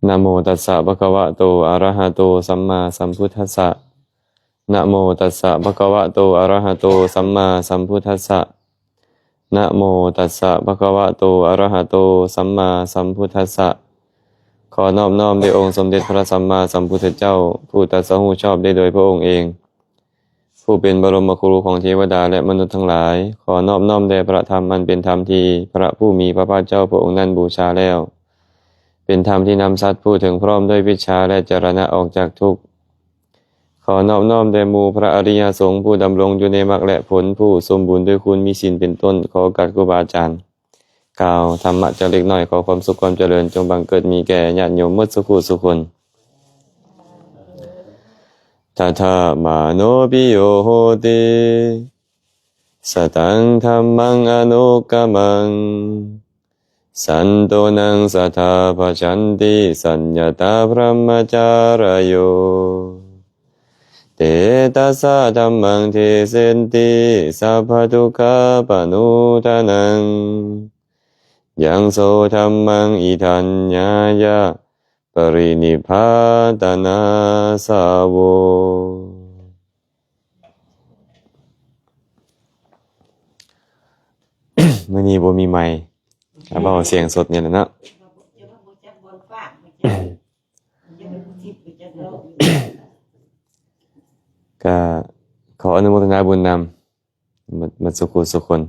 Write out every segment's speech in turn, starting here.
ນະໂມຕັດສະ ພະຄະວະໂຕ ອະຣະຫະໂຕ ສຳມາສຳພຸດທັດສະ ນະໂມຕັດສະ ພະຄະວະໂຕ ອະຣະຫະໂຕ ສຳມາສຳພຸດທັດສະ ນະໂມຕັດສະ ພະຄະວະໂຕ ອະຣະຫະໂຕ ສຳມາສຳພຸດທັດສະ ຂໍນອບນ້ອມແດ່ອົງສົມເດັດພະສຳມາສຳພຸດທະເຈົ້າ ຜູ້ຕັດສະຮູ້ຊອບໄດ້ໂດຍພະອົງເອງ ຜູ້ເປັນບະລົມມະຄູຂອງເທວະດາ ແລະ ມະນຸດທັງຫຼາຍ. ຂໍນອບນ້ອມແດ່ພະທຳ ອັນເປັນທຳທີ່ພະຜູ້ມີພະພາກເຈົ້າພະອົງນັ້ນບູຊາແລ້ວ, ເປັນທຳທີ່ນຳສັດຜູ້ເຖິງພ້ອມດ້ວຍວິດຊາ ແລະ ຈະລະນະອອກຈາກທຸກ. ຂໍນອບນ້ອມແດ່ໝູ່ພະອະລິຍະສົງ ຜູ້ດຳລົງຢູ່ໃນມັກ ແລະ ຜົນ, ຜູ້ສົມບູນດ້ວຍຄຸນມີສິນເປັນຕົ້ນ. ຂໍໂອກາດຄູບາອາຈານ ກ່າວທຳມະຈັກເລັກນ້ອຍ, ຂໍຄວາມສຸກຄວາມຈະເລີນຈົ່ງບັງເກີດມີແກ່ຍາດໂຍມໝົດສູ່ຜູ້ສູ່ຄົນ. ຕະຖະມະໂນປິໂຍໂຫຕິ ສະຕັງທຳມັງອະນຸກກະມັງ ສັນໂຕນັງສັດຖາປະຈັນຕິສັນຍະຕາບຣະມະຈາລະໂຍ ເຕຕະສະທຳມັງເທເສນຕິ ສັບພະທຸກຂາປະນູດທານັງ ຍັງໂສທຳມັງອິທັນຍາຍະ ປະລິນິບພາຕະນາສາໂວ. ມື້ນີ້ບໍ່ມີໄມ ເວົ້າສຽງສົດນີ້ແຫຼະເນາະ. ກະຂໍອະນຸໂມທະນາບຸນນຳ ໝົດ ໝົດສູ່ຜູ້ສູ່ຄົນ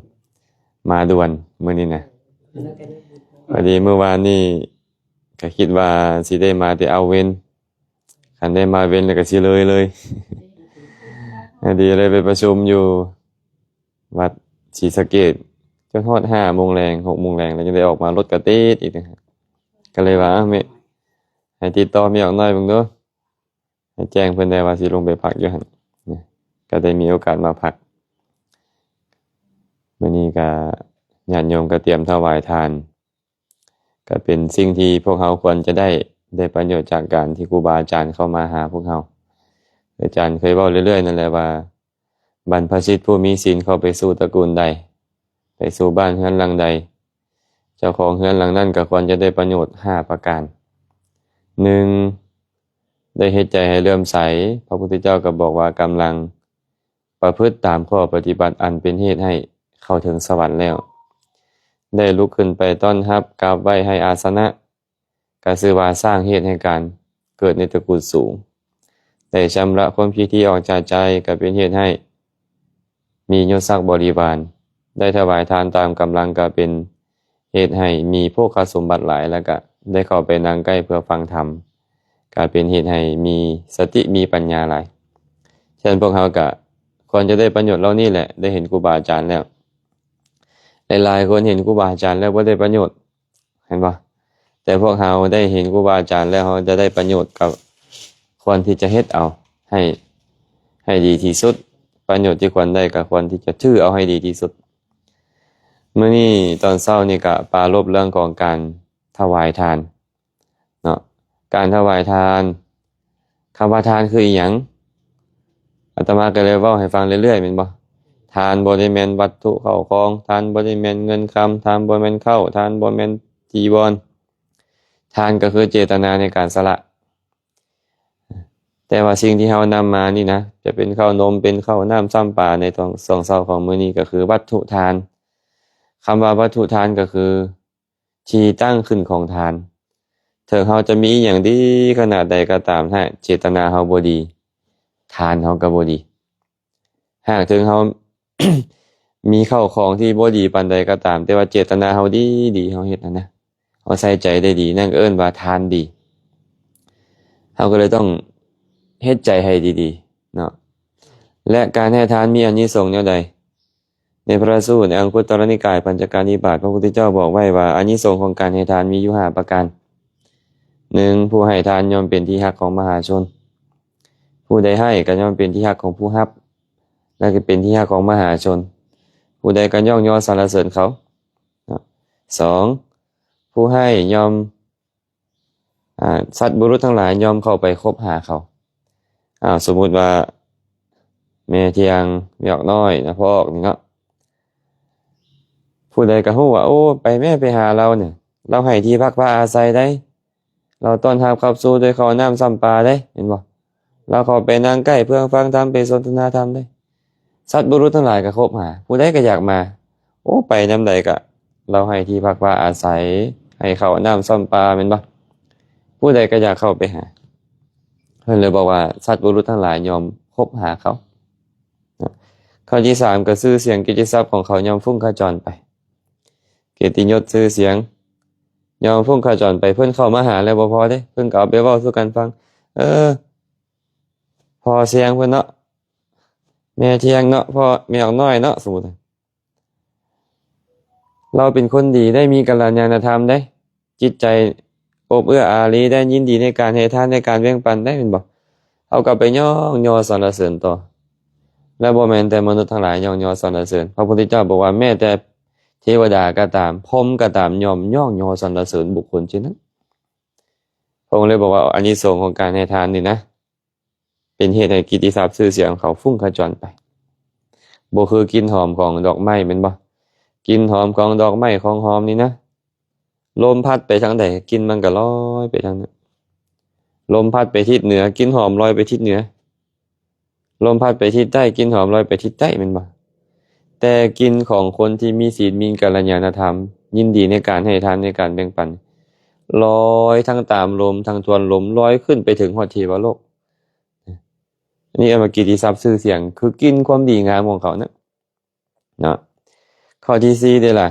ມາດ່ວນມື້ນີ້ນະ. ພໍດີມື້ວານນີ້ກະຄິດວ່າຊິໄດ້ມາແຕ່ເອົາເວັນ, ຄັນໄດ້ມາເວັນແລ້ວກະຊິເລີຍເລີຍ. ພໍດີເລີຍໄປປະຊຸມຢູ່ ວັດສີສະເກດ ຈົນຮອດຫ້າໂມງແລງ ຫົກໂມງແລງ ແລ້ວຈັ່ງໄດ້ອອກມາ, ລົດກະຕິດອີກ. ກະເລີຍວ່າ ເອົາ ແມ່ ໃຫ້ຕິດຕໍ່ແມ່ອອກນ້ອຍເບິ່ງດູ, ໃຫ້ແຈ້ງເພິ່ນແດ່ວ່າຊິລົງໄປພັກຢູ່ຫັ້ນ. ກະໄດ້ມີໂອກາດມາພັກ. ມື້ນີ້ກະຍາດໂຍມກະຕຽມຖວາຍທານ ກະເປັນສິ່ງທີ່ພວກເຮົາຄວນຈະໄດ້ ໄດ້ປະໂຫຍດຈາກການທີ່ຄູບາອາຈານເຂົ້າມາຫາພວກເຮົາ. ອາຈານເຄີຍເວົ້າເລື້ອຍໆນັ້ນແຫຼະວ່າ ບັນພະຊິດຜູ້ມີສິນເຂົ້າໄປສູ່ຕະກູນໃດ, ໄປສູ່ບ້ານເຮືອນຫຼັງໃດ, ເຈົ້າຂອງເຮືອນຫຼັງນັ້ນກະຄວນຈະໄດ້ປະໂຫຍດຫ້າປະການ. ໜຶ່ງ, ໄດ້ເຮັດໃຈໃຫ້ເຫຼື້ອມໃສ. ພະພຸດທະເຈົ້າກະບອກວ່າ ກຳລັງ ປະພຶດຕາມຂໍ້ປະຕິບັດອັນເປັນເຫດໃຫ້ເຂົ້າເຖິງສະຫວັນແລ້ວ, ໄດ້ລຸກຂຶ້ນໄປຕ້ອນຮັບ, ກາບໄຫວ້ໃຫ້ອາສະນະ, ກະຊື່ວ່າສ້າງເຫດໃຫ້ການເກີດໃນຕະກູນສູງ, ໄດ້ຊຳລະຄວາມຄິດທີ່ອອກຈາກໃຈ, ກະເປັນເຫດໃຫ້ມີຍົດສັກບໍລິວານ, ໄດ້ຖວາຍທານຕາມກຳລັງ, ກະເປັນ ເຮັດໃຫ້ມີໂພຄະສົມບັດຫຼາຍ ແລ້ວກະໄດ້ເຂົ້າໄປນັ່ງໃກ້ເພື່ອຟັງທຳ, ກະເປັນເຮັດໃຫ້ມີສະຕິມີປັນຍາຫຼາຍ. ສະນັ້ນພວກເຮົາກະຄວນຈະໄດ້ປະໂຫຍດເຫຼົ່ານີ້ແຫຼະ, ໄດ້ເຫັນຄູບາອາຈານແລ້ວ. ຫຼາຍໆຄົນເຫັນຄູບາອາຈານແລ້ວບໍ່ໄດ້ປະໂຫຍດ, ເຫັນບໍ່? ແຕ່ພວກເຮົາໄດ້ເຫັນຄູບາອາຈານແລ້ວ ເຮົາຈະໄດ້ປະໂຫຍດ, ກະຄວນທີ່ຈະເຮັດເອົາໃຫ້ ໃຫ້ດີທີ່ສຸດ, ປະໂຫຍດທີ່ຄວນໄດ້ກະຄວນທີ່ຈະຖືເອົາໃຫ້ດີທີ່ສຸດ. ມື້ນີ້ຕອນເຊົ້ານີ້ກະປາລົບເລື່ອງຂອງການຖວາຍທານເນາະ. ການຖວາຍທານ, ຄຳວ່າທານຄືອີ່ຫຍັງ? ອາດຕະມາກະເລີຍເວົ້າໃຫ້ຟັງເລື້ອຍໆ ແມ່ນບໍ່? ທານບໍ່ໄດ້ແມ່ນວັດຖຸເຂົ້າຂອງ, ທານບໍ່ໄດ້ແມ່ນເງິນຄຳ, ທານບໍ່ແມ່ນເຂົ້າ, ທານບໍ່ແມ່ນຈີວອນ. ທານກະຄືເຈດຕະນາໃນການສະຫຼະ. ແຕ່ວ່າສິ່ງທີ່ເຮົານຳມານີ້ນະ, ຈະເປັນເຂົ້າໜົມ, ເປັນເຂົ້ານ້ຳຊຳປາໃນຕອນຊ່ວງເຊົ້າຂອງມື້ນີ້ ກະຄືວັດຖຸທານ. ຄຳວ່າວັດຖຸທານກະຄືທີ່ຕັ້ງຂຶ້ນຂອງທານ. ເຖິງເຮົາຈະມີອີ່ຫຍັງດີຂະໜາດໃດກະຕາມ, ຫາກເຈດຕະນາເຮົາບໍ່ດີ, ທານເຮົາກະບໍ່ດີ. ຫາກເຖິງເຮົາ ມີເຂົ້າຂອງທີ່ບໍ່ດີປານໃດກະຕາມ, ແຕ່ວ່າເຈດຕະນາເຮົາດີໆ, ເຮົາເຮັດຫັ້ນນະ, ເຮົາໃສ່ໃຈໄດ້ດີ, ນັ້ນກະເອີ້ນວ່າທານດີ. ເຮົາກະເລີຍຕ້ອງເຮັດໃຈໃຫ້ດີໆເນາະ. ແລະ ການໃຫ້ທານມີອານິສົງແນວໃດ? ໃນພະສູດ ໃນອັງຄຸດຕະລະນິກາຍ ປັນຈະການິບາດ ພະພຸດທະເຈົ້າບອກໄວ້ວ່າ ອານິສົງຂອງການໃຫ້ທານມີຢູ່ຫ້າປະການ. ໜຶ່ງ, ຜູ້ໃຫ້ທານຍ່ອມເປັນທີ່ຮັກຂອງມະຫາຊົນ. ຜູ້ໃດໃຫ້ກະຍ່ອມເປັນທີ່ຮັກຂອງຜູ້ຮັບ ແລະ ກະເປັນທີ່ຮັກຂອງມະຫາຊົນ. ຜູ້ໃດກະຍ້ອງຍໍສັນລະເສີນເຂົາ. ສອງ, ຜູ້ໃຫ້ຍ່ອມ ອາ ສັດບຸລຸດທັງຫຼາຍຍ່ອມເຂົ້າໄປຄົບຫາເຂົາ. ອາ ສົມມຸດວ່າ ແມ່ທ່ຽງ, ແມ່ອອກນ້ອຍ, ນາພໍ່ອອກນີ້ເນາະ. ຜູ້ໃດກະຮູ້ວ່າ ໂອ້ ໄປແມ້ ໄປຫາລາວນີ້, ລາວໃຫ້ທີ່ພັກພາອາໄສໃດ໋, ລາວຕ້ອນຮັບຂັບສູ່ດ້ວຍເຂົ້ານ້ຳຊ້ຳປາເດ້ ເຫັນບໍ່? ລາວເຂົ້າໄປນັ່ງໃກ້ເພື່ອຟັງທຳ ໄປສົນທະນາທຳເດ້. ສັດບຸລຸດທັງຫຼາຍກໍຄົບຫາ ຜູ້ໃດກໍຢາກມາ. ໂອ້ ໄປຍາມໃດກໍລາວໃຫ້ທີ່ພັກພາອາໄສ ໃຫ້ເຂົ້ານ້ຳຊ້ຳປາ ແມ່ນບໍ່? ຜູ້ໃດກໍຢາກເຂົ້າໄປຫາ. ເພິ່ນເລີຍບອກວ່າ ສັດບຸລຸດທັງຫຼາຍຍ່ອມຄົບຫາເຂົາ. ຂໍ້ທີສາມ ກໍຊື່ສຽງກິດຕິສັບຂອງເຂົາຍ່ອມຟຸ້ງຂະຈອນໄປ. ກຽດຕິຍົດຊື່ສຽງຍ່ອມຟຸ້ງຂະຈອນໄປ. ເພິ່ນເຂົ້າມາຫາແລ້ວບໍ່ພໍເດ້ ເພິ່ນກໍເອົາໄປເວົ້າສູ່ກັນຟັງ. ເອີ ພໍ່ແຊງເພິ່ນເນາະ ແມ່ແທງເນາະ ພໍ່ແມ່ອອກນ້ອຍເນາະ ສົມມຸດ ລາວເປັນຄົນດີໄດ້ ມີກັນລະຍານະທຳໄດ້ ຈິດໃຈອົບເອື້ອອາຣີໄດ້ ຍິນດີໃນການໃຫ້ທານ ໃນການແບ່ງປັນໄດ້ ແມ່ນບໍ່? ເຮົາກໍໄປຍ້ອງຍໍສັນລະເສີນຕໍ່. ແລະ ບໍ່ແມ່ນແຕ່ມະນຸດທັງຫຼາຍຍ້ອງຍໍສັນລະເສີນ. ພະພຸດທະເຈົ້າບອກວ່າ ແມ້ແຕ່ເທວະດາກໍຕາມ ພົມກໍຕາມ ຍ່ອມຍ້ອງຍໍສັນລະເສີນບຸກຄົນເຊັ່ນນັ້ນ. ພະອົງເລີຍບອກວ່າ ອານິສົງຂອງການໃຫ້ທານນີ້ນະ ເປັນເຫດໃຫ້ກິດຕິສັບຊື່ສຽງຂອງເຂົາຟຸ້ງຂະຈອນໄປ. ບໍ່ຄືກິ່ນຫອມຂອງດອກໄມ້ແມ່ນບໍ່? ກິ່ນຫອມຂອງດອກໄມ້ຂອງຫອມນີ້ນະ ລົມພັດໄປທາງໃດ ກິ່ນມັນກໍລອຍໄປທາງນັ້ນ. ລົມພັດໄປທິດເໜືອ ກິ່ນຫອມລອຍໄປທິດເໜືອ. ລົມພັດໄປທິດໃຕ້ ກິ່ນຫອມລອຍໄປທິດໃຕ້ ແມ່ນບໍ່? ແຕ່ກິ່ນຂອງຄົນທີ່ມີສິນ ມີກັນລະຍານະທຳ ຍິນດີໃນການໃຫ້ທານ ໃນການແບ່ງປັນ ລອຍທັງຕາມລົມ ທັງທວນລົມ ລອຍຂຶ້ນໄປເຖິງຮອດເທວະໂລກ. ອັນນີ້ເອີ້ນວ່າກິດຕິສັບຊື່ສຽງ ຄືກິ່ນຄວາມດີງາມຂອງເຂົານະ ເນາະ. ຂໍ້ທີສີ່ເດ້ລະ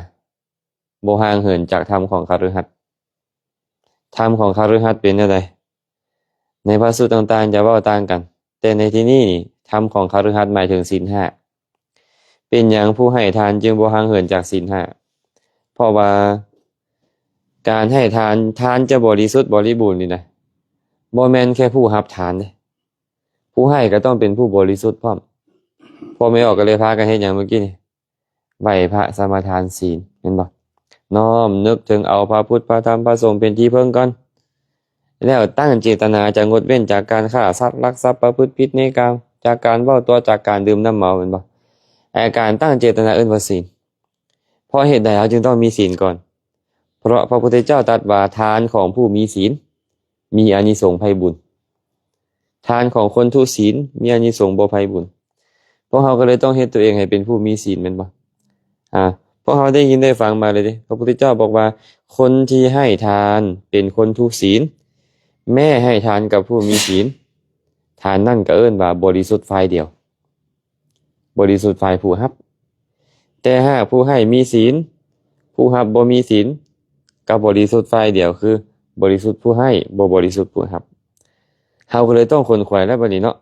ບໍ່ຫ່າງເຫີນຈາກທຳຂອງຄະລືຫັດ. ທຳຂອງຄະລືຫັດເປັນແນວໃດ? ໃນພະສູດຕ່າງໆຈະເວົ້າຕ່າງກັນ, ແຕ່ໃນທີ່ນີ້ນີ້ ທຳຂອງຄະລືຫັດໝາຍເຖິງສິນຫ້າ. ເປັນຫຍັງຜູ້ໃຫ້ທານຈຶ່ງບໍ່ຫ່າງເຫີນຈາກສິນຫ້າ? ເພາະວ່າການໃຫ້ທານ, ທານຈະບໍລິສຸດບໍລິບູນນີ້ນະ, ບໍ່ແມ່ນແຄ່ຜູ້ຮັບທານເດ້, ຜູ້ໃຫ້ກໍຕ້ອງເປັນຜູ້ບໍລິສຸດພ້ອມ. ພວກແມ່ອອກກໍເລີຍພາກັນເຮັດຫຍັງມື້ກີ້ນີ້? ໄຫວ້ພະສະມາທານສິນ ແມ່ນບໍ່? ນ້ອມນຶກເຖິງເອົາພະພຸດ ພະທຳ ພະສົງເປັນທີ່ເພິ່ງກ່ອນ, ແລ້ວຕັ້ງເຈດຕະນາຈະງົດເວັ້ນຈາກການຂ້າສັດ, ລັກຊັບ, ປະພຶດຜິດໃນກາມ, ຈາກການເວົ້າຕົວະ, ຈາກການດື່ມນ້ຳເມົາ ແມ່ນບໍ່? ແຕ່ການຕັ້ງເຈດຕະນາເອີ້ນວ່າສິນ. ເພາະເຫດໃດເຮົາຈຶ່ງຕ້ອງມີສິນກ່ອນ? ເພາະພະພຸດທະເຈົ້າຕັດວ່າ ທານຂອງຜູ້ມີສິນ ມີອານິສົງໃຜບຸນ. ທານຂອງຄົນທຸສິນ ມີອານິສົງບໍ່ໃຜບຸນ. ພວກເຮົາກໍເລີຍຕ້ອງເຮັດຕົວເອງໃຫ້ເປັນຜູ້ມີສິນ ແມ່ນບໍ່? ອາ ພວກເຮົາໄດ້ຍິນໄດ້ຟັງມາເລີຍເດ້, ພະພຸດທະເຈົ້າບອກວ່າ ຄົນທີ່ໃຫ້ທານເປັນຄົນທຸສິນ, ແມ້ໃຫ້ທານກັບຜູ້ມີສິນ, ທານນັ້ນກໍເອີ້ນວ່າບໍລິສຸດຝ່າຍດຽວ. ບໍລິສຸດຝ່າຍຜູ້ຮັບ. ແຕ່ຫາກຜູ້ໃຫ້ມີສິນ, ຜູ້ຮັບບໍ່ມີສິນ, ກໍບໍລິສຸດຝ່າຍດຽວ ຄືບໍລິສຸດຜູ້ໃຫ້, ບໍ່ບໍລິສຸດຜູ້ຮັບ. ເຮົາກໍເລີຍຕ້ອງຂົນຂວາຍແລ້ວບັດນີ້ເນາະ.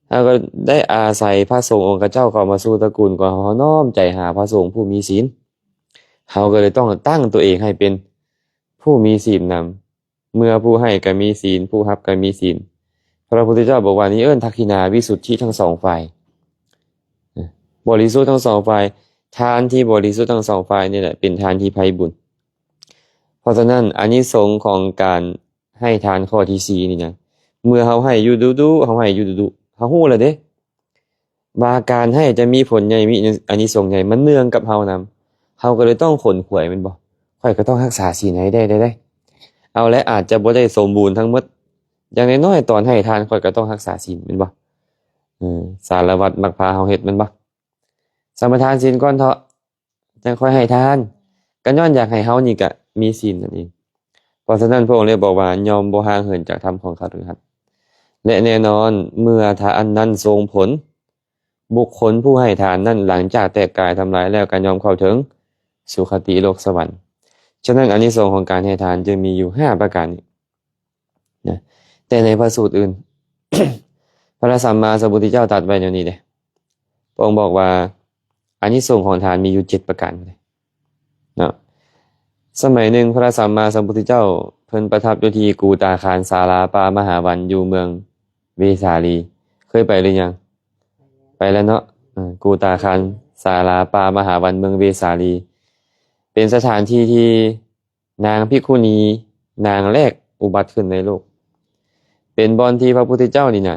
ເຮົາກໍໄດ້ອາໄສພະສົງອົງຄະເຈົ້າເຂົ້າມາສູ່ຕະກູນຂອງເຮົາ, ເຮົານ້ອມໃຈຫາພະສົງຜູ້ມີສິນ. ເຮົາກໍເລີຍຕ້ອງຕັ້ງຕົວເອງໃຫ້ເປັນຜູ້ມີສິນນຳ. ເມື່ອຜູ້ໃຫ້ກໍມີສິນ, ຜູ້ຮັບກໍມີສິນ. ພະພຸດທະເຈົ້າບອກວ່າ ນີ້ເອີ້ນທັກຂິນາວິສຸດທິທັງສອງຝ່າຍ, ບໍລິສຸດທັງສອງຝ່າຍ. ທານທີ່ບໍລິສຸດທັງສອງຝ່າຍນີ້ແຫຼະ ເປັນທານທີ່ໃຜບຸນ. ເພາະສະນັ້ນ ອານິສົງຂອງການໃຫ້ທານຂໍ້ທີສີ່ນີ້ນະ, ເມື່ອເຮົາໃຫ້ຢູ່ດຸໆ, ເຮົາໃຫ້ຢູ່ດຸໆ, ເຮົາຮູ້ແລ້ວເດ້ ວ່າການໃຫ້ຈະມີຜົນໃຫຍ່, ມີອານິສົງໃຫຍ່, ມັນເນື່ອງກັບເຮົານຳ. ເຮົາກໍເລີຍຕ້ອງຂົນຂວາຍ ແມ່ນບໍ່? ຂ້ອຍກໍຕ້ອງຮັກສາສິນໃຫ້ໄດ້, ໄດ້, ໄດ້. ເອົາແລະ ອາດຈະບໍ່ໄດ້ສົມບູນທັງໝົດ, ຢ່າງນ້ອຍໆ ຕອນໃຫ້ທານ ຂ້ອຍກໍຕ້ອງຮັກສາສິນ ແມ່ນບໍ່? ເອີ, ສາລະວັດມັກພາເຮົາເຮັດ ແມ່ນບໍ່? ສະມາທານສິນກ່ອນເຖາະ. ຈັ່ງຄ່ອຍໃຫ້ທານ, ກໍຍ້ອນຢາກໃຫ້ເຮົານີ້ກະມີສິນນັ້ນເອງ. ເພາະສະນັ້ນ ພະອົງເລີຍບອກວ່າ ຍ່ອມບໍ່ຫ່າງເຫີນຈາກທຳຂອງຄະລືຫັດ. ແລະ ແນ່ນອນ ເມື່ອທານນັ້ນສົ່ງຜົນ, ບຸກຄົນຜູ້ໃຫ້ທານນັ້ນ ຫຼັງຈາກແຕກກາຍທຳລາຍແລ້ວ ກໍຍ່ອມເຂົ້າເຖິງສຸຄະຕິໂລກສະຫວັນ. ສະນັ້ນ ອານິສົງຂອງການໃຫ້ທານຈຶ່ງມີຢູ່ຫ້າປະການນີ້. ນະ ແຕ່ໃນພະສູດອື່ນ ພະສຳມາສຳພຸດທະເຈົ້າຕັດໄວ້ແນວນີ້ເດ້. ພະອົງບອກວ່າ ອານິສົງຂອງທານມີຢູ່ເຈັດປະການເນາະ. ສະໄໝໜຶ່ງ ພະສຳມາສຳພຸດທະເຈົ້າເພິ່ນປະທັບຢູ່ທີ່ກູຕາຄານສາລາປ່າມະຫາວັນ ຢູ່ເມືອງເວສາລີ. ເຄີຍໄປຫຼືຍັງ? ໄປແລ້ວເນາະ. ເອີ ກູຕາຄານສາລາປ່າມະຫາວັນ ເມືອງເວສາລີ, ເປັນສະຖານທີ່ທີ່ ນາງພິກຂຸນີນາງແລກອຸບັດຂຶ້ນໃນໂລກ, ເປັນບ່ອນທີ່ພະພຸດທະເຈົ້ານີ້ນະ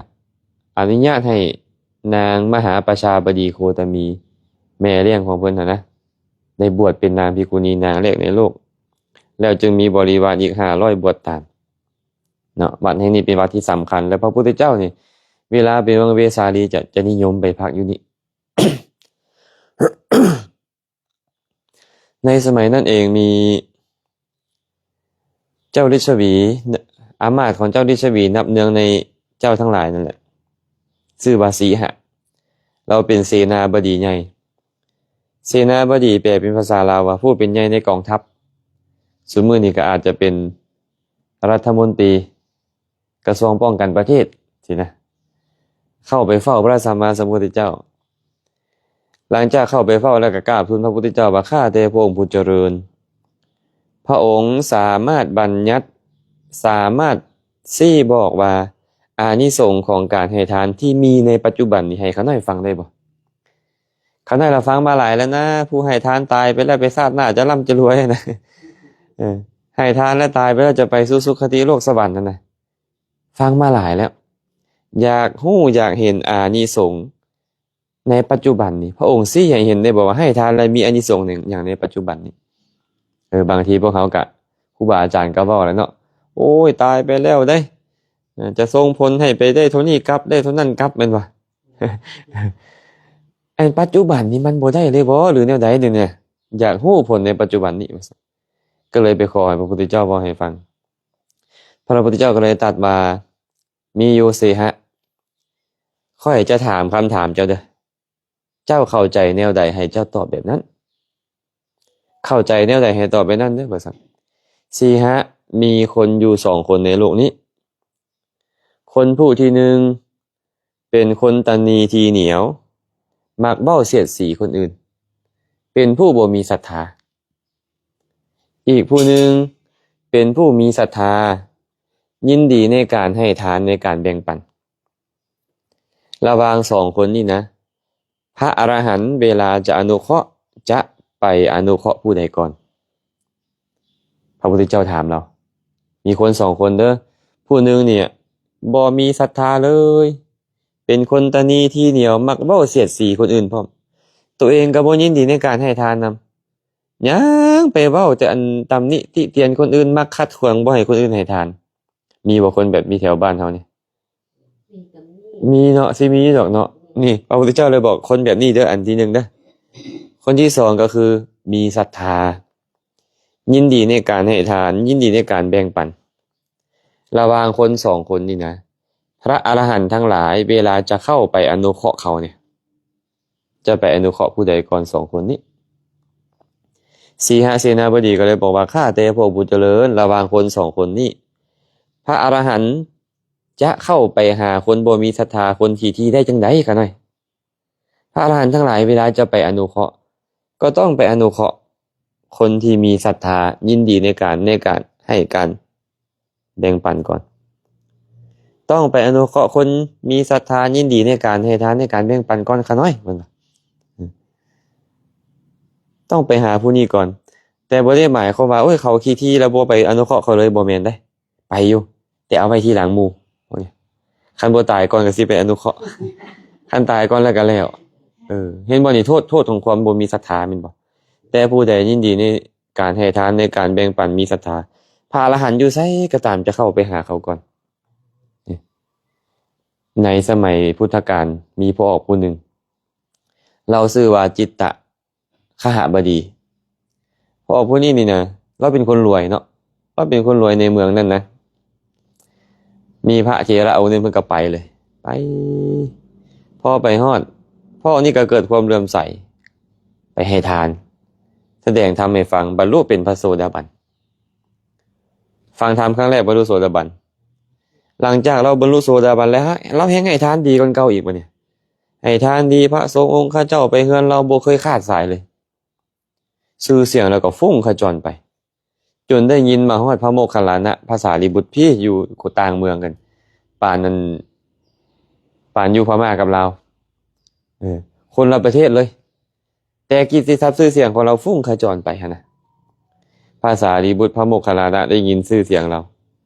ອະນຸຍາດໃຫ້ນາງມະຫາປະຊາບະດີໂຄຕະມີ ແມ່ລ້ຽງຂອງເພິ່ນຫັ້ນນະ ໄດ້ບວດເປັນນາງພິກຂຸນີນາງແລກໃນໂລກ, ແລ້ວຈຶ່ງມີບໍລິວານອີກຫ້າຮ້ອຍບວດຕາມ. ເນາະ. ວັດແຫ່ງນີ້ເປັນວັດທີ່ສຳຄັນ ແລະ ພະພຸດທະເຈົ້ານີ້ ເວລາໄປເມືອງເວສາລີ ຈະ ຈະນິຍົມໄປພັກຢູ່ນີ້. ໃນສະໄໝນັ້ນເອງ ມີເຈົ້າລິດຊະຫວີ ອາມາດຂອງເຈົ້າລິດຊະຫວີ ນັບເນື່ອງໃນເຈົ້າທັງຫຼາຍນັ້ນແຫຼະ ຊື່ວ່າສີຫະ. ລາວເປັນເສນາບໍດີໃຫຍ່. ເສນາບໍດີແປເປັນພາສາລາວວ່າ ຜູ້ເປັນໃຫຍ່ໃນກອງທັບ. ຊຸມມື້ນີ້ກໍອາດຈະເປັນລັດຖະມົນຕີກະຊວງປ້ອງກັນປະເທດຊີ້ນະ. ເຂົ້າໄປເຝົ້າພະສຳມາສຳພຸດທະເຈົ້າ. ຫຼັງຈາກເຂົ້າໄປເຝົ້າແລ້ວກໍກາບທູນພະພຸດທະເຈົ້າວ່າ ຂ້າແຕ່ພະອົງຜູ້ຈະເລີນ, ພະອົງສາມາດບັນຍັດ, ສາມາດຊີ້ບອກວ່າ ອານິສົງຂອງການໃຫ້ທານທີ່ມີໃນປັດຈຸບັນນີ້ ໃຫ້ຂ້ານ້ອຍຟັງໄດ້ບໍ່? ຂ້ານ້ອຍລະຟັງມາຫຼາຍແລ້ວນະ, ຜູ້ໃຫ້ທານຕາຍໄປແລ້ວໄປຊາດໜ້າຈະລ່ຳຈະລວຍນະ. ເອີ, ໃຫ້ທານແລ້ວຕາຍໄປແລ້ວຈະໄປສູ່ສຸຄະຕິໂລກສະຫວັນຫັ້ນນະ. ຟັງມາຫຼາຍແລ້ວ, ຢາກຮູ້ຢາກເຫັນອານິສົງໃນປັດຈຸບັນນີ້. ພະອົງຊີ້ໃຫ້ເຫັນໄດ້ບໍ່ວ່າ ໃຫ້ທານແລ້ວມີອານິສົງຫຍັງໃນປັດຈຸບັນນີ້? ເອີ, ບາງທີພວກເຮົາກະ, ຄູບາອາຈານກໍເວົ້າແລ້ວເນາະ, ໂອ້ຍ, ຕາຍໄປແລ້ວເດ້, ຈະສົ່ງຜົນໃຫ້ໄປໄດ້ເທົ່ານີ້ກັບ, ໄດ້ເທົ່ານັ້ນກັບ, ແມ່ນບໍ່? ອັນປັດຈຸບັນນີ້ມັນບໍ່ໄດ້ເລີຍບໍ່ ຫຼືແນວໃດນີ້ນະ? ຢາກຮູ້ຜົນໃນປັດຈຸບັນນີ້ ວ່າຊັ້ນ. ກໍເລີຍໄປຂໍໃຫ້ພະພຸດທະເຈົ້າເວົ້າໃຫ້ຟັງ. ພະພຸດທະເຈົ້າກໍເລີຍຕັດວ່າ, ມີຢູ່ ສີຫະ, ຂ້ອຍຈະຖາມຄຳຖາມເຈົ້າເດີ້. ເຈົ້າເຂົ້າໃຈແນວໃດໃຫ້ເຈົ້າຕອບແບບນັ້ນ. ເຂົ້າໃຈແນວໃດໃຫ້ຕອບແບບນັ້ນເດີ້ ວ່າຊັ້ນ. ສີຫະ, ມີຄົນຢູ່ສອງຄົນໃນໂລກນີ້. ຄົນຜູ້ທີໜຶ່ງ ເປັນຄົນຕະໜີທີ່ໜຽວ, ມັກເວົ້າສຽດສີຄົນອື່ນ, ເປັນຜູ້ບໍ່ມີສັດທາ. ອີກຜູ້ໜຶ່ງເປັນຜູ້ມີສັດທາ, ຍິນດີໃນການໃຫ້ທານ, ໃນການແບ່ງປັນ. ລະຫວ່າງສອງຄົນນີ້ນະ, ພະອະລະຫັນເວລາຈະອະນຸເຄາະ ຈະໄປອະນຸເຄາະຜູ້ໃດກ່ອນ? ພະພຸດທະເຈົ້າຖາມລາວ. ມີຄົນສອງຄົນເດີ້, ຜູ້ໜຶ່ງນີ້ບໍ່ມີສັດທາເລີຍ, ເປັນຄົນຕະໜີທີ່ໜຽວ, ມັກເວົ້າສຽດສີຄົນອື່ນພ້ອມ, ໂຕເອງກໍບໍ່ຍິນດີໃນການໃຫ້ທານນຳ. ຍັງໄປເວົ້າແຕ່ອັນຕຳໜິຕິຕຽນຄົນອື່ນ, ມັກຂັດຂວາງບໍ່ໃຫ້ຄົນອື່ນໃຫ້ທານ. ມີບໍ່ຄົນແບບນີ້ແຖວບ້ານເຮົານີ້? ມີກໍມີ ມີເນາະ, ຊິມີຢູ່ດອກເນາະ. ນີ້ ພະພຸດທະເຈົ້າເລີຍບອກຄົນແບບນີ້ເດີ້, ອັນທີໜຶ່ງເດີ້. ຄົນທີສອງກໍຄືມີສັດທາ, ຍິນດີໃນການໃຫ້ທານ, ຍິນດີໃນການແບ່ງປັນ. ລະຫວ່າງຄົນສອງຄົນນີ້ນະ, ພະອະລະຫັນທັງຫຼາຍເວລາຈະເຂົ້າໄປອະນຸເຄາະເຂົານີ້, ຈະໄປອະນຸເຄາະຜູ້ໃດກ່ອນສອງຄົນນີ້? ສີຫະເສນາບໍດີກໍເລີຍບອກວ່າ, ຂ້າແຕ່ພະອົງຜູ້ຈະເລີນ, ລະຫວ່າງຄົນສອງຄົນນີ້, ພະອະລະຫັນຈະເຂົ້າໄປຫາຄົນບໍ່ມີສັດທາ, ຄົນຂີ້ຖີ່ໄດ້ຈັ່ງໃດຂະນ້ອຍ? ພະອະລະຫັນທັງຫຼາຍເວລາຈະໄປອະນຸເຄາະ, ກໍຕ້ອງໄປອະນຸເຄາະຄົນທີ່ມີສັດທາ, ຍິນດີໃນການ, ໃນການໃຫ້ການ ແບ່ງປັນກ່ອນ. ຕ້ອງໄປອະນຸເຄາະຄົນມີສັດທາ, ຍິນດີໃນການໃຫ້ທານ, ໃນການແບ່ງປັນກ່ອນຂະນ້ອຍ, ເພິ່ນວ່າ. ຕ້ອງໄປຫາຜູ້ນີ້ກ່ອນ. ແຕ່ບໍ່ໄດ້ໝາຍຄວາມວ່າ, ໂອ້ຍ, ເຂົາຂີ້ຖີ່ແລ້ວບໍ່ໄປອະນຸເຄາະເຂົາເລີຍ, ບໍ່ແມ່ນເດ້. ໄປຢູ່, ແຕ່ເອົາໄວ້ທີຫຼັງໝູ່. ຄັນບໍ່ຕາຍກ່ອນກໍຊິໄປອະນຸເຄາະ. ຄັນຕາຍກ່ອນແລ້ວກໍແລ້ວ. ເອີ, ເຫັນບໍ່ນີ້? ໂທດ, ໂທດຂອງຄວາມບໍ່ມີສັດທາແມ່ນບໍ່? ແຕ່ຜູ້ໃດຍິນດີໃນ ການໃຫ້ທານ, ໃນການແບ່ງປັນ, ມີສັດທາ, ພະອະລະຫັນຢູ່ໃສກໍຕາມຈະເຂົ້າໄປຫາເຂົາກ່ອນ. ໃນສະໄໝພຸດທະການ ມີພໍ່ອອກຜູ້ໜຶ່ງ, ລາວຊື່ວ່າຈິດຕະຄະຫະບະດີ. ພໍ່ອອກຜູ້ນີ້ນີ້ນະ, ລາວເປັນຄົນລວຍເນາະ, ລາວເປັນຄົນລວຍໃນເມືອງນັ້ນນະ. ມີພະເຖລະອົງໜຶ່ງເພິ່ນກໍໄປເລີຍ, ໄປ, ພໍໄປຮອດ, ພໍ່ນີ້ກໍເກີດຄວາມເຫຼື້ອມໃສ, ໄປໃຫ້ທານ, ສະແດງທຳໃຫ້ຟັງ, ບັນລຸເປັນພະໂສດາບັນ. ຟັງທຳຄັ້ງແລກບັນລຸໂສດາບັນ. ຫຼັງຈາກລາວບັນລຸໂສດາບັນແລ້ວ, ລາວແຮ່ງໃຫ້ທານດີກວ່າເກົ່າອີກບັດນີ້. ໃຫ້ທານດີ, ພະສົງອົງຄະເຈົ້າໄປເຮືອນລາວບໍ່ເຄີຍຂາດສາຍເລີຍ. ຊື່ສຽງລາວກໍຟຸ້ງຂະຈອນໄປ, ຈົນໄດ້ຍິນມາຮອດພະໂມກຄັນລານະ, ພະສາລີບຸດພີ້ຢູ່ຕ່າງເມືອງກັນ, ປານນັ້ນ, ປານຢູ່ພະມ້າກັບລາວ, ເອີ, ຄົນລະປະເທດເລີຍ. ແຕ່ກິດຕິສັບຊື່ສຽງຂອງລາວຟຸ້ງຂະຈອນໄປຫັ້ນນະ. ພະສາລີບຸດ, ພະໂມກຄັນລານະ ໄດ້ຍິນຊື່ສຽງລາວ,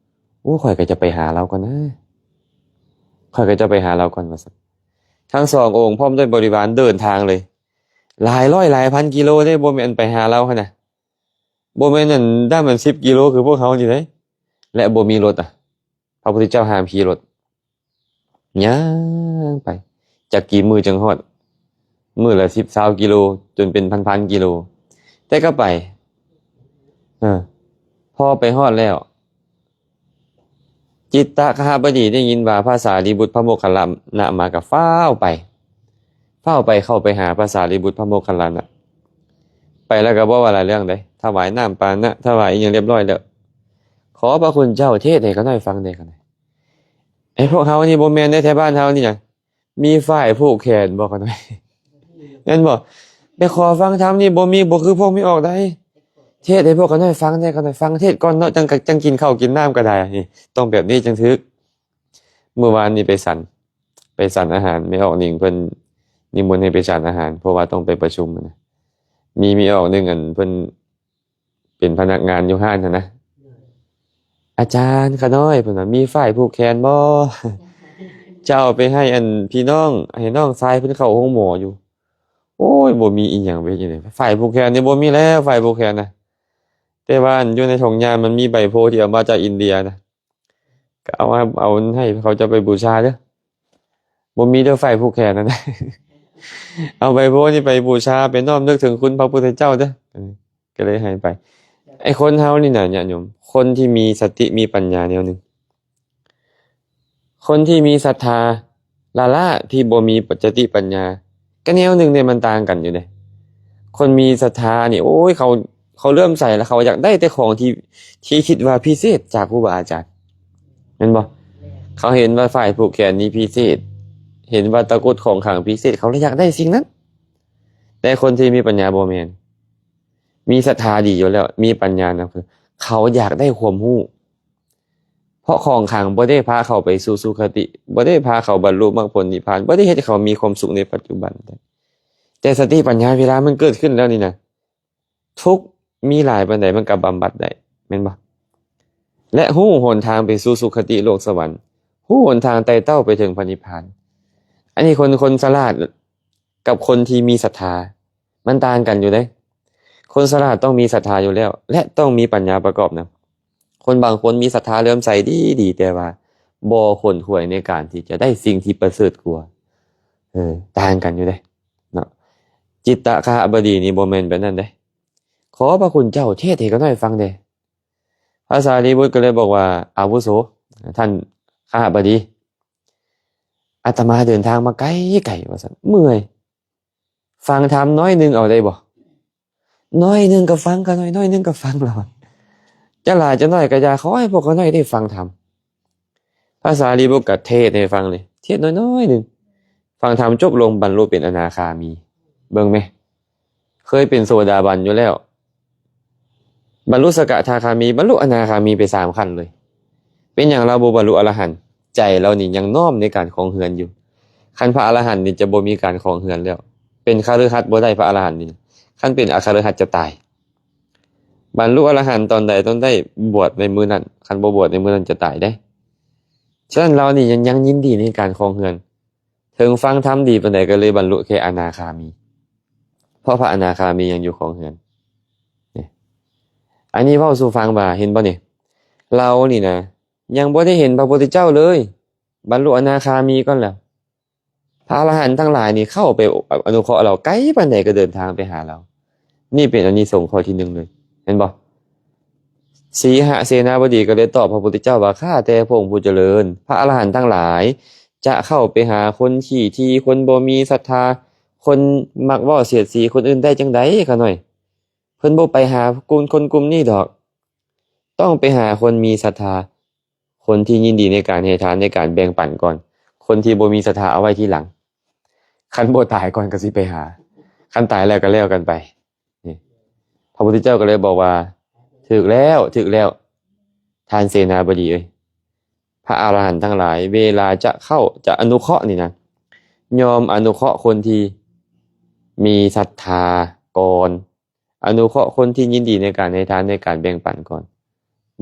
ໂອ້, ຂ້ອຍກໍຈະໄປຫາລາວກ່ອນນະ, ຂ້ອຍກໍຈະໄປຫາລາວກ່ອນ, ວ່າຊັ້ນ. ທັງສອງອົງພ້ອມດ້ວຍບໍລິວານເດີນທາງເລີຍ, ຫຼາຍຮ້ອຍຫຼາຍພັນກິໂລເດ້, ບໍ່ແມ່ນໄປຫາລາວຫັ້ນນະ, ບໍ່ແມ່ນອັນ ດຳອັນສິບກິໂລຄືພວກເຮົານີ້ເດ້, ແລະ ບໍ່ມີລົດອະ. ພະພຸດທະເຈົ້າຫ້າມຂີ່ລົດ ຍ່າງໄປ ຈັກກີ່ມື້ຈັ່ງຮອດ ມື້ລະສິບ ຊາວກິໂລ ຈົນເປັນພັນໆກິໂລ ແຕ່ກໍໄປ ເອີ ພໍໄປຮອດແລ້ວ ຈິດຕະຄະຫະບະດີໄດ້ຍິນວ່າພະສາລີບຸດພະໂມກຄັນລານະມາກໍຟ້າວໄປ ຟ້າວໄປເຂົ້າໄປຫາພະສາລີບຸດພະໂມກຄັນລານະ ໄປແລ້ວກໍບໍ່ວ່າຫຼາຍເລື່ອງເດ້ ຖວາຍນ້ຳປານະ ຖວາຍອີ່ຫຍັງຮຽບຮ້ອຍແລ້ວ ຂໍພະຄຸນເຈົ້າເທດໃຫ້ຂ້ານ້ອຍຟັງແດ່ ຂ້ານ້ອຍ ໄອ້ພວກເຮົານີ້ບໍ່ແມ່ນເດ້ ແຖວບ້ານເຮົານີ້ນະ ມີຝ້າຍຜູກແຂນບໍ່ຂ້ານ້ອຍ ແມ່ນບໍ່? ໄປຂໍຟັງທຳນີ້ບໍ່ມີ ບໍ່ຄືພວກມີອອກໃດ ເທດໃຫ້ພວກຂ້ານ້ອຍຟັງແດ່ ຂ້ານ້ອຍຟັງເທດກ່ອນເນາະ ຈັ່ງ ຈັ່ງກິນເຂົ້າກິນນ້ຳກໍໄດ້ ນີ້ ຕ້ອງແບບນີ້ຈັ່ງຖືກ ມື້ວານນີ້ໄປສັນ ໄປສັນອາຫານ ແມ່ອອກໜິງເພິ່ນນິມົນໃຫ້ໄປສັນອາຫານ ເພາະວ່າຕ້ອງໄປປະຊຸມນະ ມີ ມີອອກໜຶ່ງ ອັນເພິ່ນ ເປັນພະນັກງານຢູ່ຮ້ານຫັ້ນນະ ອາຈານຂ້ານ້ອຍ ເພິ່ນວ່າ ມີຝ້າຍຜູກແຂນບໍ່? ຈະເອົາໄປໃຫ້ອັນພີ່ນ້ອງ ໃຫ້ນ້ອງຊາຍເພິ່ນເຂົ້າໂຮງໝໍຢູ່ ໂອ້ຍ ບໍ່ມີອີ່ຫຍັງເວີຍ ຝ້າຍຜູກແຂນນີ້ບໍ່ມີແລ້ວ ຝ້າຍຜູກແຂນນະ ແຕ່ວ່າອັນຢູ່ໃນຖົງຫຍ້າມັນມີໃບໂພທີ່ເອົາມາຈາກອິນເດຍນະ ກໍເອົາ ເອົາໃຫ້ເຂົາເຈົ້າໄປບູຊາເດີ້ ບໍ່ມີເດີ້ ຝ້າຍຜູກແຂນນັ້ນ ເອົາໃບໂພນີ້ໄປບູຊາ ໄປນ້ອມນຶກເຖິງຄຸນພະພຸດທະເຈົ້າເດີ້ ກໍເລີຍໃຫ້ໄປ ໄອ້ຄົນເຮົານີ້ນະ ຍາດໂຍມ ຄົນທີ່ມີສະຕິມີປັນຍາແນວໜຶ່ງ ຄົນທີ່ມີສັດທາລ້າໆ ທີ່ບໍ່ມີສະຕິປັນຍາ ກໍແນວໜຶ່ງເດ້ ມັນຕ່າງກັນຢູ່ເດ້ ຄົນມີສັດທານີ້ ໂອ້ຍ ເຂົາ ເຂົາເຫຼື້ອມໃສ ແລ້ວເຂົາຢາກໄດ້ແຕ່ຂອງທີ່ ທີ່ຄິດວ່າພິເສດຈາກຄູບາອາຈານ ແມ່ນບໍ່? ເຂົາເຫັນວ່າຝ້າຍຜູກແຂນນີ້ພິເສດ ເຫັນວ່າຕະກຸດຂອງຂລັງພິເສດ ເຂົາເລີຍຢາກໄດ້ສິ່ງນັ້ນ ແຕ່ຄົນທີ່ມີປັນຍາບໍ່ແມ່ນ ມີສັດທາດີຢູ່ແລ້ວ ມີປັນຍານຳ ຄືເຂົາຢາກໄດ້ຄວາມຮູ້ ເພາະຂອງຂລັງບໍ່ໄດ້ພາເຂົາໄປສູ່ສຸຄະຕິ ບໍ່ໄດ້ພາເຂົາບັນລຸມັກຜົນນິບພານ ບໍ່ໄດ້ເຮັດໃຫ້ເຂົາມີຄວາມສຸກໃນປັດຈຸບັນ ແຕ່ສະຕິປັນຍາເວລາມັນເກີດຂຶ້ນແລ້ວນີ້ນະ ທຸກມີຫຼາຍປານໃດມັນກໍບຳບັດໄດ້ ແມ່ນບໍ່? ແລະ ຮູ້ຫົນທາງໄປສູ່ສຸຄະຕິໂລກສະຫວັນ ຮູ້ຫົນທາງໄຕ່ເຕົ້າໄປເຖິງພະນິບພານ ອັນນີ້ຄົນ ຄົນສະຫຼາດກັບຄົນທີ່ມີສັດທາ ມັນຕ່າງກັນຢູ່ເດ້ ຄົນສະຫຼາດຕ້ອງມີສັດທາຢູ່ແລ້ວ ແລະ ຕ້ອງມີປັນຍາປະກອບນຳ ຄົນບາງຄົນມີສັດທາເຫຼື້ອມໃສດີໆ ແຕ່ວ່າບໍ່ຂົນຂວາຍໃນການທີ່ຈະໄດ້ສິ່ງທີ່ປະເສີດກວ່າ ເອີ ຕ່າງກັນຢູ່ເດ້ເນາະ ຈິດຕະຄະຫະບະດີນີ້ບໍ່ແມ່ນແບບນັ້ນເດ້ ຂໍພະຄຸນເຈົ້າເທດໃຫ້ຂ້ານ້ອຍຟັງແດ່ ພະສາລີບຸດກໍເລີຍບອກວ່າ ອາວຸໂສ ທ່ານຄະຫະບະດີ ອາດຕະມາເດີນທາງມາໄກໆ ວ່າຊັ້ນ ເມື່ອຍ ຟັງທຳໜ້ອຍໜຶ່ງເອົາໄດ້ບໍ່? ໜ້ອຍໜຶ່ງກໍຟັງ ຂ້ານ້ອຍ ໜ້ອຍໜຶ່ງກໍຟັງ ລາວວ່າ ຈະຫຼາຍຈະໜ້ອຍກໍຢ່າ ຂໍໃຫ້ພວກຂ້ານ້ອຍໄດ້ຟັງທຳ ພະສາລີບຸດກໍເທດໃຫ້ຟັງເລີຍ ເທດໜ້ອຍໆໜຶ່ງ ຟັງທຳຈົບລົງບັນລຸເປັນອະນາຄາມີ ເບິ່ງແມ ເຄີຍເປັນໂສດາບັນຢູ່ແລ້ວ ບັນລຸສະກະທາຄາມີ ບັນລຸອະນາຄາມີໄປສາມຂັ້ນເລີຍ ເປັນຫຍັງລາວບໍ່ບັນລຸອະລະຫັນ? ໃຈລາວນີ້ຍັງນ້ອມໃນການຄອງເຮືອນຢູ່ ຄັນພະອະລະຫັນນີ້ຈະບໍ່ມີການຄອງເຮືອນແລ້ວ ເປັນຄະລືຫັດບໍ່ໄດ້ ພະອະລະຫັນນີ້ ຄັນເປັນອະຄະລືຫັດຈະຕາຍ ບັນລຸອະລະຫັນຕອນໃດຕ້ອງໄດ້ບວດໃນມື້ນັ້ນ ຄັນບໍ່ບວດໃນມື້ນັ້ນຈະຕາຍເດ້ ສະນັ້ນລາວນີ້ຍັງ ຍັງຍິນດີໃນການຄອງເຮືອນ ເຖິງຟັງທຳດີປານໃດກໍເລີຍບັນລຸແຄ່ອະນາຄາມີ ເພາະພະອະນາຄາມີຍັງຢູ່ຄອງເຮືອນ ນີ້ ອັນນີ້ເວົ້າສູ່ຟັງວ່າ ເຫັນບໍ່ນີ້ ລາວນີ້ນະ ຍັງບໍ່ໄດ້ເຫັນພະພຸດທະເຈົ້າເລີຍ ບັນລຸອະນາຄາມີກ່ອນແລ້ວ ພະອະລະຫັນທັງຫຼາຍນີ້ເຂົ້າໄປອະນຸເຄາະລາວ ໄກປານໃດກໍເດີນທາງໄປຫາລາວ ນີ້ເປັນອານິສົງຂໍ້ທີໜຶ່ງເລີຍ ເຫັນບໍ່? ສີຫະເສນາບໍດີກໍເລີຍຕອບພະພຸດທະເຈົ້າວ່າ ຂ້າແຕ່ພະອົງຜູ້ຈະເລີນ ພະອະລະຫັນທັງຫຼາຍຈະເຂົ້າໄປຫາຄົນຂີ້ຖີ່ ຄົນບໍ່ມີສັດທາ ຄົນມັກເວົ້າສຽດສີຄົນອື່ນໄດ້ຈັ່ງໃດຂ້ານ້ອຍ? ເພິ່ນບໍ່ໄປຫາກຸ່ມຄົນກຸ່ມນີ້ດອກ ຕ້ອງໄປຫາຄົນມີສັດທາ ຄົນທີ່ຍິນດີໃນການໃຫ້ທານ ໃນການແບ່ງປັນກ່ອນ ຄົນທີ່ບໍ່ມີສັດທາເອົາໄວ້ທີຫຼັງ ຄັນບໍ່ຕາຍກ່ອນກໍຊິໄປຫາ ຄັນຕາຍແລ້ວກໍແລ້ວກັນໄປ ນີ້ ພະພຸດທະເຈົ້າກໍເລີຍບອກວ່າ ຖືກແລ້ວ ຖືກແລ້ວ ທ່ານເສນາບໍດີເອີຍ ພະອະລະຫັນທັງຫຼາຍ ເວລາຈະເຂົ້າ ຈະອະນຸເຄາະນີ້ນະ ຍ່ອມອະນຸເຄາະຄົນທີ່ມີສັດທາກ່ອນ ອະນຸເຄາະຄົນທີ່ຍິນດີໃນການໃຫ້ທານ ໃນການແບ່ງປັນກ່ອນ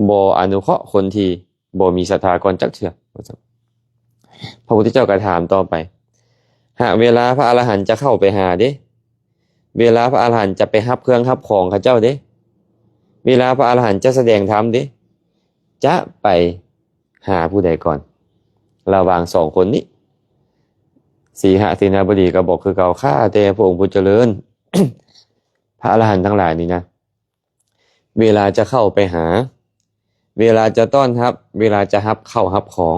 ບໍ່ອະນຸເຄາະຄົນທີ່ບໍ່ມີສັດທາກ່ອນຈັກເທື່ອ ວ່າຊັ້ນ ພະພຸດທະເຈົ້າກໍຖາມຕໍ່ໄປ ຫາກເວລາພະອະລະຫັນຈະເຂົ້າໄປຫາເດ້ ເວລາພະອະລະຫັນຈະໄປຮັບເຄື່ອງຮັບຂອງເຂົາເຈົ້າເດ້ ເວລາພະອະລະຫັນຈະສະແດງທຳເດ້ ຈະໄປ ຫາຜູ້ໃດກ່ອນ ລະຫວ່າງສອງຄົນນີ້? ສີຫະເສນາບໍດີກໍບອກຄືເກົ່າ, ຂ້າແຕ່ພະອົງຜູ້ຈະເລີນ, ພະອະລະຫັນທັງຫຼາຍນີ້ນະ, ເວລາຈະເຂົ້າໄປຫາ, ເວລາຈະຕ້ອນຮັບ, ເວລາຈະຮັບເຂົ້າຮັບຂອງ,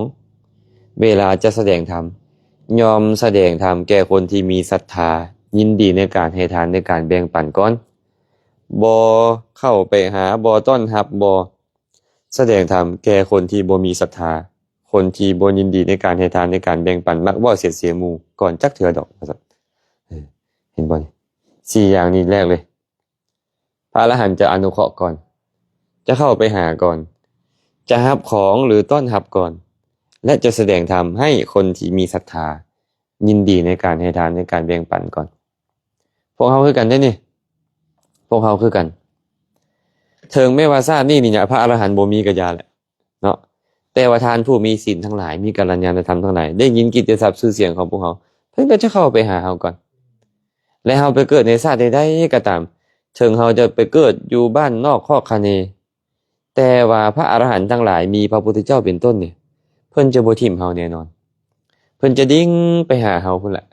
ເວລາຈະສະແດງທຳ, ຍ່ອມສະແດງທຳແກ່ຄົນທີ່ມີສັດທາ, ຍິນດີໃນການໃຫ້ທານ, ໃນການແບ່ງປັນກ່ອນ. ບໍ່ເຂົ້າໄປຫາ, ບໍ່ຕ້ອນຮັບ, ບໍ່ສະແດງທຳແກ່ຄົນທີ່ບໍ່ມີສັດທາ, ຄົນທີ່ບໍ່ຍິນດີໃນການໃຫ້ທານ, ໃນການແບ່ງປັນ, ມັກເວົ້າສຽດສຽງໝູ່ກ່ອນຈັກເທື່ອດອກ, ວ່າຊັ້ນ. ເອີ ເຫັນບໍ່ນີ້? ສີ່ຢ່າງນີ້ແລກເລີຍ. ພະອະລະຫັນຈະອະນຸເຄາະກ່ອນ, ຈະເຂົ້າໄປຫາກ່ອນ, ຈະຮັບຂອງ ຫຼື ຕ້ອນຮັບກ່ອນ ແລະ ຈະສະແດງທຳໃຫ້ຄົນທີ່ມີສັດທາ, ຍິນດີໃນການໃຫ້ທານ, ໃນການແບ່ງປັນກ່ອນ. ພວກເຮົາຄືກັນເດ້ນີ້, ພວກເຮົາຄືກັນ. ເຖິງແມ້ວ່າຊາດນີ້ນີ້ນະ ພະອະລະຫັນບໍ່ມີກະຢ່າແຫຼະ ເນາະ, ແຕ່ວ່າທ່ານຜູ້ມີສິນທັງຫຼາຍ, ມີກັນລະຍານະທຳທັງຫຼາຍ ໄດ້ຍິນກິດຕິສັບຊື່ສຽງຂອງພວກເຮົາ, ເພິ່ນກໍຈະເຂົ້າໄປຫາເຮົາກ່ອນ. ແລະ ເຮົາໄປເກີດໃນຊາດໃດໆກໍຕາມ, ເຖິງເຮົາຈະໄປເກີດຢູ່ບ້ານນອກຄອກຄະເນ, ແຕ່ວ່າພະອະລະຫັນທັງຫຼາຍ ມີພະພຸດທະເຈົ້າເປັນຕົ້ນນີ້, ເພິ່ນຈະບໍ່ຖິ້ມເຮົາແນ່ນອນ. ເພິ່ນຈະດິ່ງໄປຫາເຮົາພຸ້ນລະ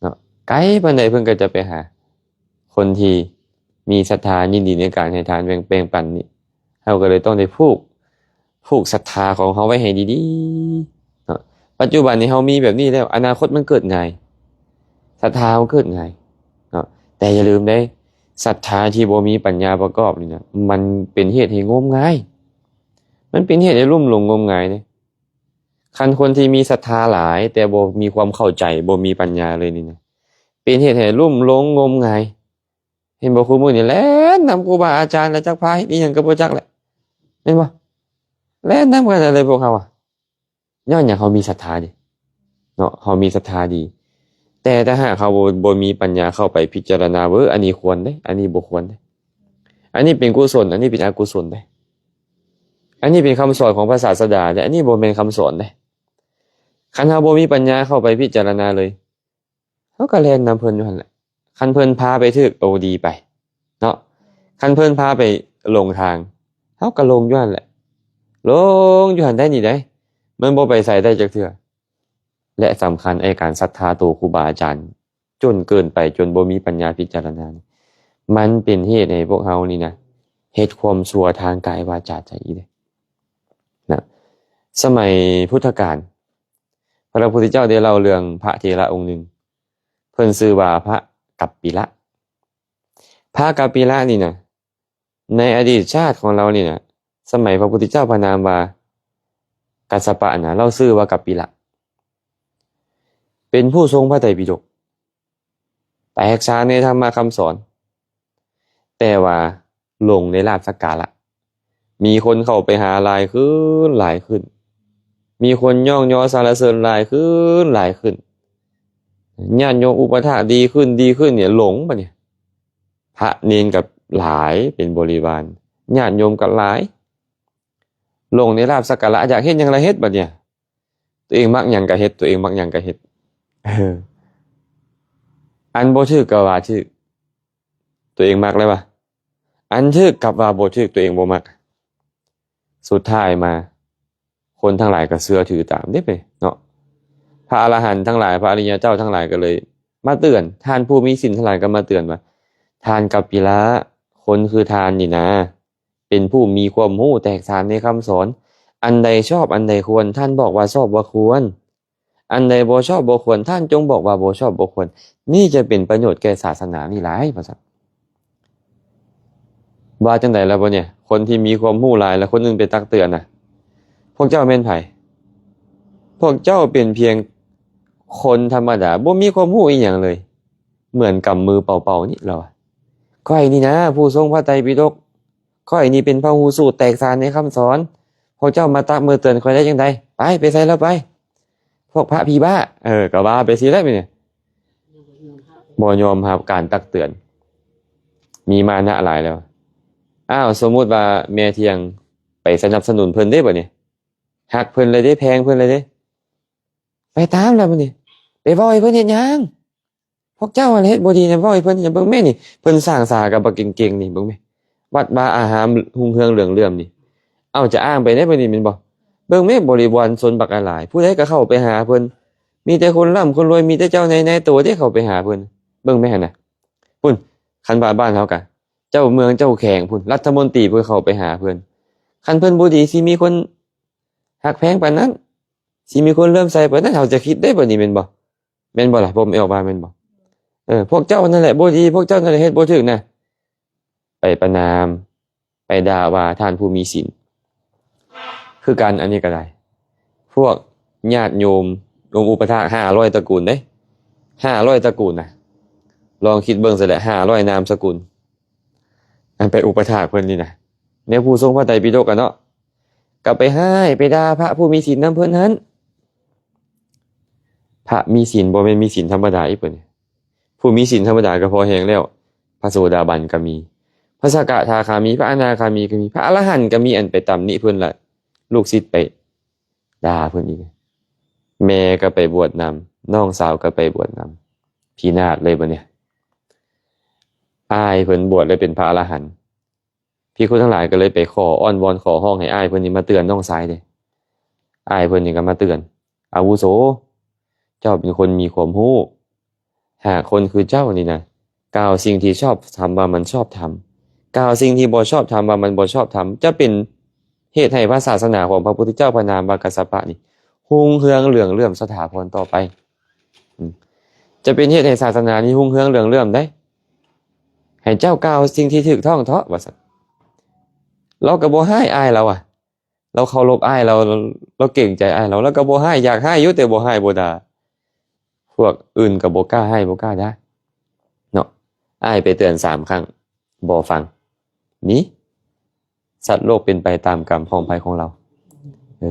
ເນາະ, ໄກປານໃດເພິ່ນກໍຈະໄປຫາ. ຄົນທີ່ມີສັດທາຍິນດີໃນການໃຫ້ທານແບ່ງ ແບ່ງປັນນີ້, ເຮົາກໍເລີຍຕ້ອງໄດ້ຜູກ ຜູກສັດທາຂອງເຮົາໄວ້ໃຫ້ດີໆເນາະ. ປັດຈຸບັນນີ້ເຮົາມີແບບນີ້ແລ້ວ, ອະນາຄົດມັນເກີດງ່າຍ, ສັດທາເຮົາເກີດງ່າຍເນາະ. ແຕ່ຢ່າລືມເດ້, ສັດທາທີ່ບໍ່ມີປັນຍາປະກອບນີ້ນະ, ມັນເປັນເຫດໃຫ້ງົມງາຍ, ມັນເປັນເຫດໃຫ້ລຸ່ມຫຼົງງົມງາຍເດ້. ຄັນຄົນທີ່ມີສັດທາຫຼາຍ ແຕ່ບໍ່ມີຄວາມເຂົ້າໃຈ, ບໍ່ມີປັນຍາເລີຍນີ້ນະ, ເປັນເຫດໃຫ້ລຸ່ມຫຼົງງົມງາຍ. ເຫັນບໍ່? ຄູ່ມື້ນີ້ແລ່ນນຳຄູບາອາຈານ ແລ້ວຈັກພາເຮັດອີ່ຫຍັງກໍບໍ່ຈັກແຫຼະ, ແມ່ນບໍ່? ແລ່ນນຳກັນເລີຍພວກເຮົາອະ. ຍ້ອນຫຍັງ? ເຮົາມີສັດທາດີເນາະ, ເຮົາມີສັດທາດີ. ແຕ່ຖ້າຫາກເຮົາບໍ່ ບໍ່ມີປັນຍາເຂົ້າໄປພິຈາລະນາວ່າ ເອີ ອັນນີ້ຄວນເດ້, ອັນນີ້ບໍ່ຄວນເດ້, ອັນນີ້ເປັນກຸສົນ, ອັນນີ້ເປັນອະກຸສົນເດ້, ອັນນີ້ເປັນຄຳສອນຂອງພະສາສະດາເດ້, ອັນນີ້ບໍ່ແມ່ນຄຳສອນເດ້. ຄັນເຮົາບໍ່ມີປັນຍາເຂົ້າໄປພິຈາລະນາເລີຍ, ເຮົາກໍແລ່ນນຳເພິ່ນຢູ່ຫັ້ນແຫຼະ. ຄັນເພິ່ນພາໄປຖືກ, ໂອ ດີໄປເນາະ. ຄັນເພິ່ນພາໄປຫຼົງທາງ, ເຮົາກໍຫຼົງຢູ່ຫັ້ນແຫຼະ, ຫຼົງຢູ່ຫັ້ນໄດ້ນີ້ໄດ໋, ມັນບໍ່ໄປໃສໄດ້ຈັກເທື່ອ. ແລະ ສຳຄັນ ໄອ້ການສັດທາໂຕຄູບາອາຈານຈົນເກີນໄປ, ຈົນບໍ່ມີປັນຍາພິຈາລະນານີ້, ມັນເປັນເຫດໃຫ້ພວກເຮົານີ້ນະ ເຮັດຄວາມຊົ່ວທາງກາຍ ວາຈາ ໃຈອີກເດ້ນະ. ສະໄໝພຸດທະການ ພະພຸດທະເຈົ້າໄດ້ເລົ່າເລື່ອງພະເຖລະອົງໜຶ່ງ, ເພິ່ນຊື່ວ່າພະກັບປິລະ. ພະກັບປິລະນີ້ນະ, ໃນອະດີດຊາດຂອງລາວນີ້ນະ, ສະໄໝພະພຸດທະເຈົ້າພະນາມວ່າກັດສະປະນະ, ລາວຊື່ວ່າກັບປິລະ, ເປັນຜູ້ຊົງພະໄຕປິດົກ, ແຕກສານໃນທຳມະຄຳສອນ, ແຕ່ວ່າຫຼົງໃນລາບສັກກາລະ. ມີຄົນເຂົ້າໄປຫາຫຼາຍຂຶ້ນຫຼາຍຂຶ້ນ, ມີຄົນຍ້ອງຍໍສັນລະເສີນຫຼາຍຂຶ້ນຫຼາຍຂຶ້ນ, ຍາດໂຍມອຸປະຖາກດີຂຶ້ນດີຂຶ້ນນີ້, ຫຼົງບາດນີ້. ພະເນນກໍຫຼາຍເປັນບໍລິວານ, ຍາດໂຍມກໍຫຼາຍ, ຫຼົງໃນລາບສັກກາລະ, ຢາກເຮັດຫຍັງລະເຮັດບາດນີ້. ຕົວເອງມັກຫຍັງກໍເຮັດ, ຕົວເອງມັກຫຍັງກໍເຮັດ. ເອີ ອັນບໍ່ຖືກກໍວ່າຖືກ, ຕົວເອງມັກແລ້ວວ່າ. ອັນຖືກກັບວ່າບໍ່ຖືກ, ຕົວເອງບໍ່ມັກ. ສຸດທ້າຍມາ ຄົນທັງຫຼາຍກໍເຊື່ອຖືຕາມເດ້ເນາະ. ພະອະລະຫັນທັງຫຼາຍ, ພະອະລິຍະເຈົ້າທັງຫຼາຍກໍເລີຍມາເຕືອນ, ທ່ານຜູ້ມີສິນທັງຫຼາຍກໍມາເຕືອນວ່າ, ທ່ານກັບປິລະ, ຄົນຄືທ່ານນີ້ນະ ເປັນຜູ້ມີຄວາມຮູ້ແຕກສານໃນຄຳສອນ, ອັນໃດຊອບ ອັນໃດຄວນ, ທ່ານບອກວ່າຊອບວ່າຄວນ, ອັນໃດບໍ່ຊອບບໍ່ຄວນ, ທ່ານຈົ່ງບອກວ່າບໍ່ຊອບບໍ່ຄວນ, ນີ້ຈະເປັນປະໂຫຍດແກ່ສາສະໜານີ້ຫຼາຍ, ວ່າຊັ້ນ. ວ່າຈັ່ງໃດລະບໍ່ນີ້? ຄົນທີ່ມີຄວາມຮູ້ຫຼາຍ ແລະ ຄົນອື່ນໄປຕັກເຕືອນນະ, ພວກເຈົ້າແມ່ນໃຜ? ພວກເຈົ້າເປັນພຽງຄົນທຳມະດາ, ບໍ່ມີຄວາມຮູ້ອີ່ຫຍັງເລີຍ, ເໝືອນກຳມືເປົ່າໆນີ້, ລາວວ່າ. ຂ້ອຍນີ້ນະ ຜູ້ຊົງພະໄຕປິດົກ, ຂ້ອຍນີ້ເປັນພະຫູສູດແຕກສານໃນຄຳສອນ, ພວກເຈົ້າມາຕັກເຕືອນຂ້ອຍໄດ້ຈັ່ງໃດ? ໄປ, ໄປໃສແລ້ວໄປ, ພວກພະຜີບ້າ. ເອີ ກໍວ່າໄປຊີ້ແຫຼະນີ້, ບໍ່ຍອມຮັບການຕັກເຕືອນ, ມີມານະຫຼາຍແລ້ວ. ອ້າວ, ສົມມຸດວ່າແມ່ທ່ຽງໄປສະໜັບສະໜູນເພິ່ນເດ້ບາດນີ້, ຮັກເພິ່ນເລີຍເດ້, ແພງເພິ່ນເລີຍເດ້, ໄປຕາມແລ້ວບາດນີ້, ໄປເວົ້າໃຫ້ເພິ່ນເຮັດຫຍັງ? ພວກເຈົ້າຫັ້ນເຮັດບໍ່ດີນະ, ເວົ້າໃຫ້ເພິ່ນເຫັນ. ເບິ່ງແມ່ນີ້, ເພິ່ນສ້າງສາກັບບັກເກັ່ງໆນີ້, ເບິ່ງແມ່, ວັດວາອາຮາມຮຸ່ງເຮືອງເຫຼືອງເຫຼື້ອມນີ້. ເອົ້າ, ຈະອ້າງໄປໄດ້ບາດນີ້ແມ່ນບໍ່? ເບິ່ງແມ້ ບໍລິວານຊົນບັກຫຼາຍໆ ຜູ້ໃດກໍເຂົ້າໄປຫາເພິ່ນ ມີແຕ່ຄົນລ່ຳຄົນລວຍ ມີແຕ່ເຈົ້ານາຍນາຍໂຕເດ້ເຂົ້າໄປຫາເພິ່ນ ເບິ່ງແມ້ຫັ້ນນະ. ພຸ້ນ ຄັນວ່າບ້ານເຮົາກະ ເຈົ້າເມືອງເຈົ້າແຂວງພຸ້ນ ລັດຖະມົນຕີເພິ່ນເຂົ້າໄປຫາເພິ່ນ ຄັນເພິ່ນບໍ່ດີ ຊິມີຄົນຮັກແພງປານນັ້ນ ຊິມີຄົນເຫຼື້ອມໃສປານນັ້ນ ເຮົາຈະຄິດໄດ້ບໍ່ນີ້ ແມ່ນບໍ່? ແມ່ນບໍ່ລະ? ພໍ່ແມ່ອອກມາແມ່ນບໍ່? ເອີ ພວກເຈົ້ານັ້ນແຫຼະບໍ່ດີ ພວກເຈົ້ານັ້ນແຫຼະເຮັດບໍ່ຖືກນະ ໄປປະນາມ ໄປດ່າວ່າທ່ານຜູ້ມີສິນ ຄືກັນ. ອັນນີ້ກໍໄດ້ ພວກຍາດໂຍມ ໂຍມອຸປະຖາກຫ້າຮ້ອຍຕະກູນເດ້ ຫ້າຮ້ອຍຕະກູນນະ ລອງຄິດເບິ່ງຊະແຫຼະ ຫ້າຮ້ອຍນາມສະກຸນ ອັນໄປອຸປະຖາກເພິ່ນນີ້ນະ ແນວຜູ້ຊົງພະໄຕປິດົກກະເນາະ ກໍໄປຮ້າຍໄປດ່າພະຜູ້ມີສິນນຳເພິ່ນຫັ້ນ. ພະມີສິນບໍ່ແມ່ນມີສິນທຳມະດາອີກເພິ່ນ ຜູ້ມີສິນທຳມະດາກໍພໍແຮງແລ້ວ ພະໂສດາບັນກໍມີ ພະສະກະທາຄາມີ ພະອະນາຄາມີກໍມີ ພະອະລະຫັນກໍມີ ອັນໄປຕຳໜິເພິ່ນລະ ລູກສິດໄປດ່າເພິ່ນອີກ ແມ່ກໍໄປບວດນຳ ນ້ອງສາວກໍໄປບວດນຳ ພິນາດເລີຍບັດນີ້. ອ້າຍເພິ່ນບວດແລ້ວເປັນພະອະລະຫັນ ພິກຂຸທັງຫຼາຍກໍເລີຍໄປຂໍ ອ້ອນວອນຂໍຮ້ອງໃຫ້ອ້າຍເພິ່ນນີ້ມາເຕືອນນ້ອງຊາຍເດ້ ອ້າຍເພິ່ນນີ້ກໍມາເຕືອນ ອາວຸໂສ ເຈົ້າເປັນຄົນມີຄວາມຮູ້ ຫາກຄົນຄືເຈົ້ານີ້ນະ ກ່າວສິ່ງທີ່ຊອບທຳວ່າມັນຊອບທຳ ກ່າວສິ່ງທີ່ບໍ່ຊອບທຳວ່າມັນບໍ່ຊອບທຳ ຈະເປັນເຫດໃຫ້ພະສາສະໜາຂອງພະພຸດທະເຈົ້າພະນາມວ່າກັດສະປະນີ້ຮຸ່ງເຮືອງເຫຼືອງເຫຼື້ອມສະຖາພອນຕໍ່ໄປ. ອືມ ຈະເປັນເຫດໃຫ້ສາສະໜານີ້ຮຸ່ງເຮືອງເຫຼືອງເຫຼື້ອມໄດ໋ ໃຫ້ເຈົ້າກ່າວສິ່ງທີ່ຖືກຕ້ອງເຖາະ ວ່າຊັ້ນ. ລາວກໍບໍ່ຮ້າຍອ້າຍລາວອະ ລາວເຄົາລົບອ້າຍລາວ ລາວເກງໃຈອ້າຍລາວ ລາວກໍບໍ່ຮ້າຍ ຢາກຮ້າຍຢູ່ແຕ່ບໍ່ຮ້າຍບໍ່ດ່າ ພວກອື່ນກໍບໍ່ກ້າຮ້າຍບໍ່ກ້າດ່າເນາະ. ອ້າຍໄປເຕືອນສາມຄັ້ງ ບໍ່ຟັງ ໜີ ສັດໂລກເປັນໄປຕາມກຳຂອງໃຜຂອງລາວ. ເອີ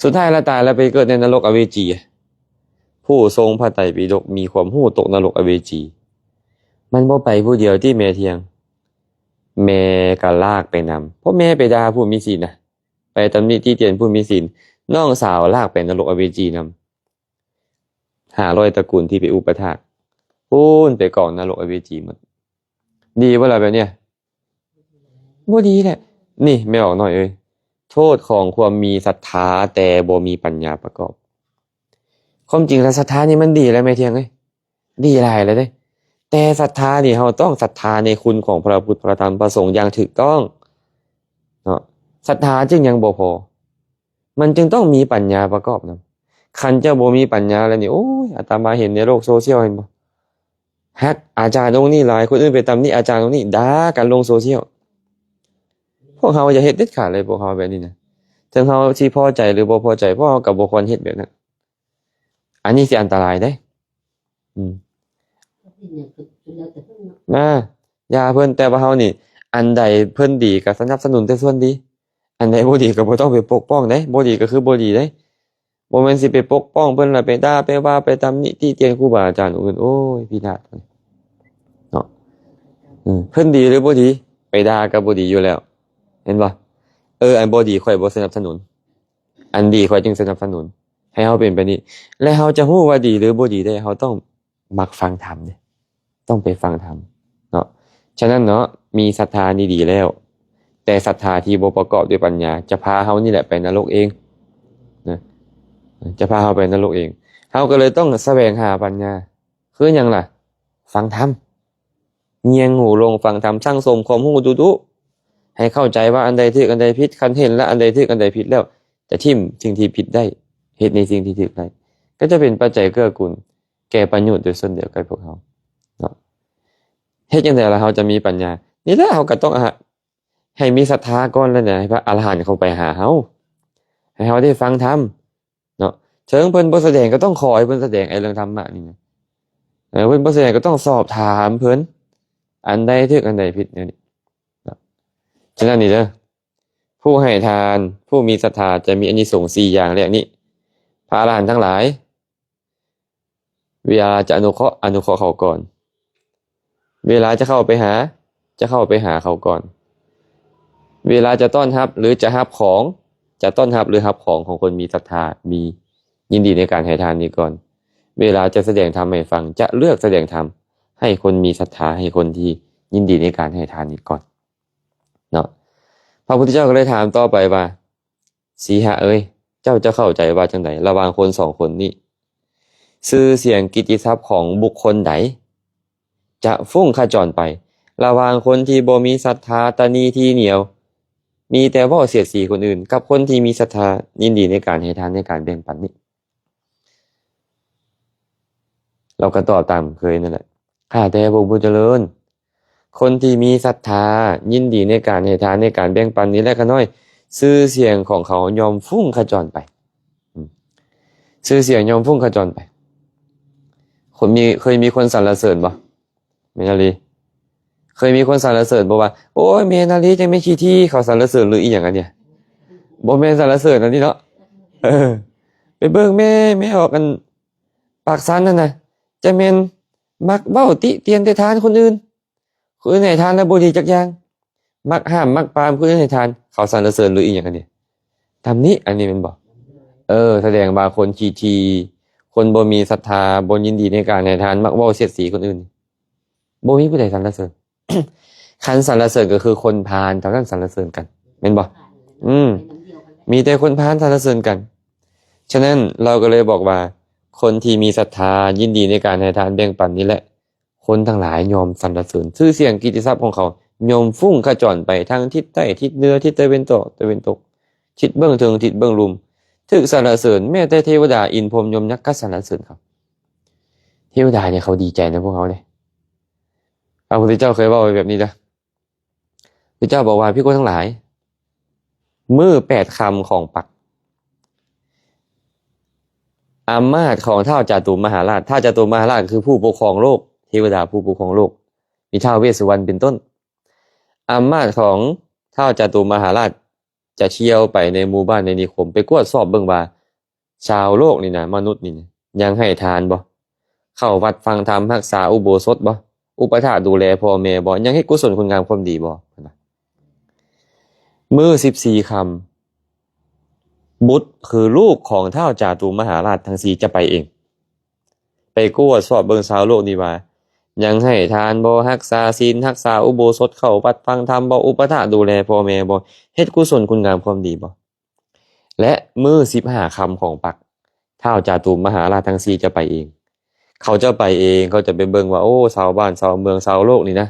ສຸດທ້າຍລະຕາຍລະໄປເກີດໃນນະລົກອະເວຈີ. ຜູ້ຊົງພະໄຕປິດົກມີຄວາມຮູ້ຕົກນະລົກອະເວຈີ ມັນບໍ່ໄປຜູ້ດຽວຕິແມ່ທ່ຽງ ແມ່ກໍລາກໄປນຳ ເພາະແມ່ໄປດ່າຜູ້ມີສິນນະ ໄປຕຳໜິຕິຕຽນຜູ້ມີສິນ ນ້ອງສາວລາກໄປນະລົກອະເວຈີນຳ ຫ້າຮ້ອຍຕະກູນທີ່ໄປອຸປະຖາກ ພຸ້ນໄປກອງນະລົກອະເວຈີໝົດ. ດີບໍ່ລະແບບເນີ້ຍ? ບໍ່ດີແຫຼະ. ນີ້ແມ່ອອກນ້ອຍເອີຍ ໂທດຂອງຄວາມມີສັດທາແຕ່ບໍ່ມີປັນຍາປະກອບ. ຄວາມຈິງລະສັດທານີ້ມັນດີແຫຼະແມ່ທ່ຽງເອີຍ ດີຫຼາຍແລ້ວເດ້ ແຕ່ສັດທານີ້ເຮົາຕ້ອງສັດທາໃນຄຸນຂອງພະພຸດ ພະທຳ ພະສົງຢ່າງຖືກຕ້ອງເນາະ ສັດທາຈຶ່ງຍັງບໍ່ພໍ ມັນຈຶ່ງຕ້ອງມີປັນຍາປະກອບນຳ. ຄັນເຈົ້າບໍ່ມີປັນຍາແລ້ວນີ້ ໂອ້ຍ ອາດຕະມາເຫັນໃນໂລກໂຊຊຽວ ເຫັນບໍ່ ຮັກອາຈານອົງນີ້ຫຼາຍ ຄົນອື່ນໄປຕຳໜິອາຈານອົງນີ້ ດ່າກັນລົງໂຊຊຽວ. ພວກເຮົາຢ່າເຮັດເດັດຂາດເລີຍ ພວກເຮົາແບບນີ້ນະ ເຖິງເຮົາຊິພໍໃຈຫຼືບໍ່ພໍໃຈ ພວກເຮົາກໍບໍ່ຄວນເຮັດແບບນັ້ນ. ອັນນີ້ຊິອັນຕະລາຍເດ້. ອືມ ນະ ຢ່າເພິ່ນ ແຕ່ວ່າເຮົານີ້ ອັນໃດເພິ່ນດີກໍສະໜັບສະໜູນແຕ່ສ່ວນດີ ອັນໃດບໍ່ດີກໍບໍ່ຕ້ອງໄປປົກປ້ອງເດ້. ບໍ່ດີກໍຄືບໍ່ດີເດ້ ບໍ່ແມ່ນຊິໄປປົກປ້ອງເພິ່ນ ແລ້ວໄປດ່າໄປວ່າໄປຕຳໜິຕິຕຽນຄູບາອາຈານຜູ້ອື່ນ. ໂອ້ຍ ພິນາດເນາະ. ເອີ ເພິ່ນດີຫຼືບໍ່ດີ ໄປດ່າກໍບໍ່ດີຢູ່ແລ້ວ ເຫັນບໍ່? ເອີ ອັນບໍ່ດີຂ້ອຍບໍ່ສະໜັບສະໜູນ ອັນດີຂ້ອຍຈຶ່ງສະໜັບສະໜູນ ໃຫ້ເຮົາເປັນແບບນີ້ ແລະ ເຮົາຈະຮູ້ວ່າດີຫຼືບໍ່ດີໄດ້ ເຮົາຕ້ອງມັກຟັງທຳເດ້ ຕ້ອງໄປຟັງທຳເນາະ. ສະນັ້ນເນາະ ມີສັດທານີ້ດີແລ້ວ ແຕ່ສັດທາທີ່ບໍ່ປະກອບດ້ວຍປັນຍາ ຈະພາເຮົານີ້ແຫຼະໄປນະລົກເອງນະ ຈະພາເຮົາໄປນະລົກເອງ. ເຮົາກໍເລີຍຕ້ອງສະແຫວງຫາປັນຍາ ຄືຫຍັງລະ? ຟັງທຳ ງຽງຫູລົງຟັງທຳ ສັ່ງສົມຄວາມຮູ້ດຸໆ ໃຫ້ເຂົ້າໃຈວ່າອັນໃດຖືກອັນໃດຜິດ. ຄັນເຫັນລະອັນໃດຖືກອັນໃດຜິດແລ້ວ ຈະຖິ້ມສິ່ງທີ່ຜິດໄດ້ ເຮັດໃນສິ່ງທີ່ຖືກໄດ້ ກໍຈະເປັນປັດໄຈເກື້ອກູນແກ່ປະໂຫຍດໂດຍສ່ວນດຽວກັບພວກເຮົາເນາະ. ເຮັດຈັ່ງໃດລະເຮົາຈະມີປັນຍາ? ນີ້ແຫຼະ ເຮົາກໍຕ້ອງ ໃຫ້ມີສັດທາກ່ອນ ແລ້ວນະ ໃຫ້ພະອະລະຫັນເຂົ້າໄປຫາເຮົາ ໃຫ້ເຮົາໄດ້ຟັງທຳ ເນາະ. ເຖິງເພິ່ນບໍ່ສະແດງກໍຕ້ອງຂໍໃຫ້ເພິ່ນສະແດງ ໄອ້ເລື່ອງທຳມະນີ້ນະ ເອີ ເພິ່ນບໍ່ສະແດງກໍຕ້ອງສອບຖາມເພິ່ນ ອັນໃດຖືກອັນໃດຜິດ ແນວນີ້ເນາະ. ສະນັ້ນນີ້ເດີ ຜູ້ໃຫ້ທານ ຜູ້ມີສັດທາຈະມີອານິສົງສີ່ຢ່າງແລກນີ້ ພະອະລະຫັນທັງຫຼາຍ ເວລາຈະອະນຸເຄາະ ອະນຸເຄາະເຂົາກ່ອນ ເວລາຈະເຂົ້າໄປຫາ ຈະເຂົ້າໄປຫາເຂົາກ່ອນ ເວລາຈະຕ້ອນຮັບ ຫຼື ຈະຮັບຂອງ ຈະຕ້ອນຮັບ ຫຼື ຮັບຂອງຂອງຄົນມີສັດທາ ມີ ຍິນດີໃນການໃຫ້ທານນີ້ກ່ອນ ເວລາຈະສະແດງທຳໃຫ້ຟັງ ຈະເລືອກສະແດງທຳໃຫ້ຄົນມີສັດທາ ໃຫ້ຄົນທີ່ຍິນດີໃນການໃຫ້ທານນີ້ກ່ອນເນາະ. ພະພຸດທະເຈົ້າກໍເລີຍຖາມຕໍ່ໄປວ່າ ສີຫະເອີຍ ເຈົ້າຈະເຂົ້າໃຈວ່າຈັ່ງໃດ ລະຫວ່າງຄົນສອງຄົນນີ້? ຊື່ສຽງກິດຕິສັບຂອງບຸກຄົນໃດຈະຟຸ້ງຂະຈອນໄປ ລະຫວ່າງຄົນທີ່ບໍ່ມີສັດທາ ຕະໜີທີ່ໜຽວ ມີແຕ່ເວົ້າສຽດສີຄົນອື່ນ ກັບຄົນທີ່ມີສັດທາ ຍິນດີໃນການໃຫ້ທານ ໃນການແບ່ງປັນນີ້? ລາວກໍຕອບຕາມເຄີຍນັ້ນແຫຼະ ຂ້າແຕ່ພະຜູ້ຈະເລີນ, ຄົນທີ່ມີສັດທາ ຍິນດີໃນການໃຫ້ທານ ໃນການແບ່ງປັນເລັກໆນ້ອຍໆ ຊື່ສຽງຂອງເຂົາຍ່ອມຟຸ້ງຂະຈອນໄປ. ອືມ ຊື່ສຽງຍ່ອມຟຸ້ງຂະຈອນໄປ. ຄົນມີ ເຄີຍມີຄົນສັນລະເສີນບໍ່? ແມ່ນອີ່ຫຼີ. ເຄີຍມີຄົນສັນລະເສີນບໍ່ວ່າ ໂອ້ຍ ແມ່ນາລີຈັ່ງແມ່ນຂີ້ຖີ່ ເຂົາສັນລະເສີນ ຫຼື ອີ່ຫຍັງອັນເນີ້ຍ? ບໍ່ແມ່ນສັນລະເສີນອັນນີ້ເນາະ. ເອີ ໄປເບິ່ງແມ່ ແມ່ອອກອັນປາກສັນນັ້ນນະ ຈະແມ່ນມັກເວົ້າຕິຕຽນແຕ່ທານຄົນອື່ນ, ຄົນອື່ນໃຫ້ທານແລ້ວບໍ່ດີຈັກຢ່າງ, ມັກຫ້າມມັກປາມຄົນອື່ນໃຫ້ທານ, ເຂົາສັນລະເສີນ ຫຼື ອີ່ຫຍັງອັນນີ້? ຕຳໜິອັນນີ້ແມ່ນບໍ່? ເອີ ສະແດງວ່າຄົນຂີ້ຖີ່ ຄົນບໍ່ມີສັດທາ ບໍ່ຍິນດີໃນການໃຫ້ທານ ມັກເວົ້າສຽດສີຄົນອື່ນ. ບໍ່ມີຜູ້ໃດສັນລະເສີນ. ຄັນສັນລະເສີນກໍຄືຄົນພານເທົ່ານັ້ນສັນລະເສີນກັນ ແມ່ນບໍ່? ອືມ ມີແຕ່ຄົນພານສັນລະເສີນກັນ. ສະນັ້ນ ລາວກໍເລີຍບອກວ່າ ຄົນທີ່ມີສັດທາ ຍິນດີໃນການໃຫ້ທານແບ່ງປັນນີ້ແຫຼະ ຄົນທັງຫຼາຍຍ່ອມສັນລະເສີນ. ຊື່ສຽງກິດຕິສັບຂອງເຂົາຍ່ອມຟຸ້ງຂະຈອນໄປທາງທິດໃຕ້ ທິດເໜືອ ທິດຕາເວັນອອກ ຕາເວັນຕົກ, ທິດເບື້ອງເທິງ ທິດເບື້ອງລຸ່ມ. ຖືກສັນລະເສີນ ແມ້ແຕ່ເທວະດາ ອິນ ພົມ ຍົມ ຍັກ ກໍສັນລະເສີນເຂົາ. ເທວະດານີ້ເຂົາດີໃຈນຳພວກເຮົາເດ້. ພະພຸດທະເຈົ້າເຄີຍເວົ້າໄວ້ແບບນີ້ເດີ. ພະເຈົ້າບອກວ່າ ພິກຂຸທັງຫຼາຍ, ມື້ແປດຄ່ຳຂອງປັກ ອຳມາດຂອງທ້າວຈາຕຸມະຫາລາດ, ທ້າວຈາຕຸມະຫາລາດຄືຜູ້ປົກຄອງໂລກ, ເທວະດາຜູ້ປົກຄອງໂລກ, ມີທ້າວເວດສຸວັນເປັນຕົ້ນ. ອຳມາດຂອງທ້າວຈາຕຸມະຫາລາດຈະທ່ຽວໄປໃນໝູ່ບ້ານໃນນິຄົມ, ໄປກວດສອບເບິ່ງວ່າ ຊາວໂລກນີ້ນະ ມະນຸດນີ້ນະ ຍັງໃຫ້ທານບໍ່? ເຂົ້າວັດຟັງທຳ, ຮັກສາອຸໂບສົດບໍ່? ອຸປະຖາກດູແລພໍ່ແມ່ບໍ່? ຍັງເຮັດກຸສົນຄຸນງາມຄວາມດີບໍ່? ເພິ່ນວ່າ ມື້ສິບສີ່ຄ່ຳ ບຸດຄືລູກຂອງທ້າວຈາຕຸມະຫາລາດທັງສີ່ຈະໄປເອງ, ໄປກວດສອບເບິ່ງຊາວໂລກນີ້ວ່າ ຍັງໃຫ້ທານບໍ່? ຮັກສາສິນ, ຮັກສາອຸໂບສົດ, ເຂົ້າວັດຟັງທຳບໍ່? ອຸປະຖາກດູແລພໍ່ແມ່ບໍ່? ເຮັດກຸສົນຄຸນງາມຄວາມດີບໍ່? ແລະ ມື້ສິບຫ້າຄ່ຳຂອງປັກ ທ້າວຈາຕຸມະຫາລາດທັງສີ່ຈະໄປເອງ. ເຂົາຈະໄປເອງ, ເຂົາຈະໄປເບິ່ງວ່າ ໂອ້ ຊາວບ້ານຊາວເມືອງຊາວໂລກນີ້ນະ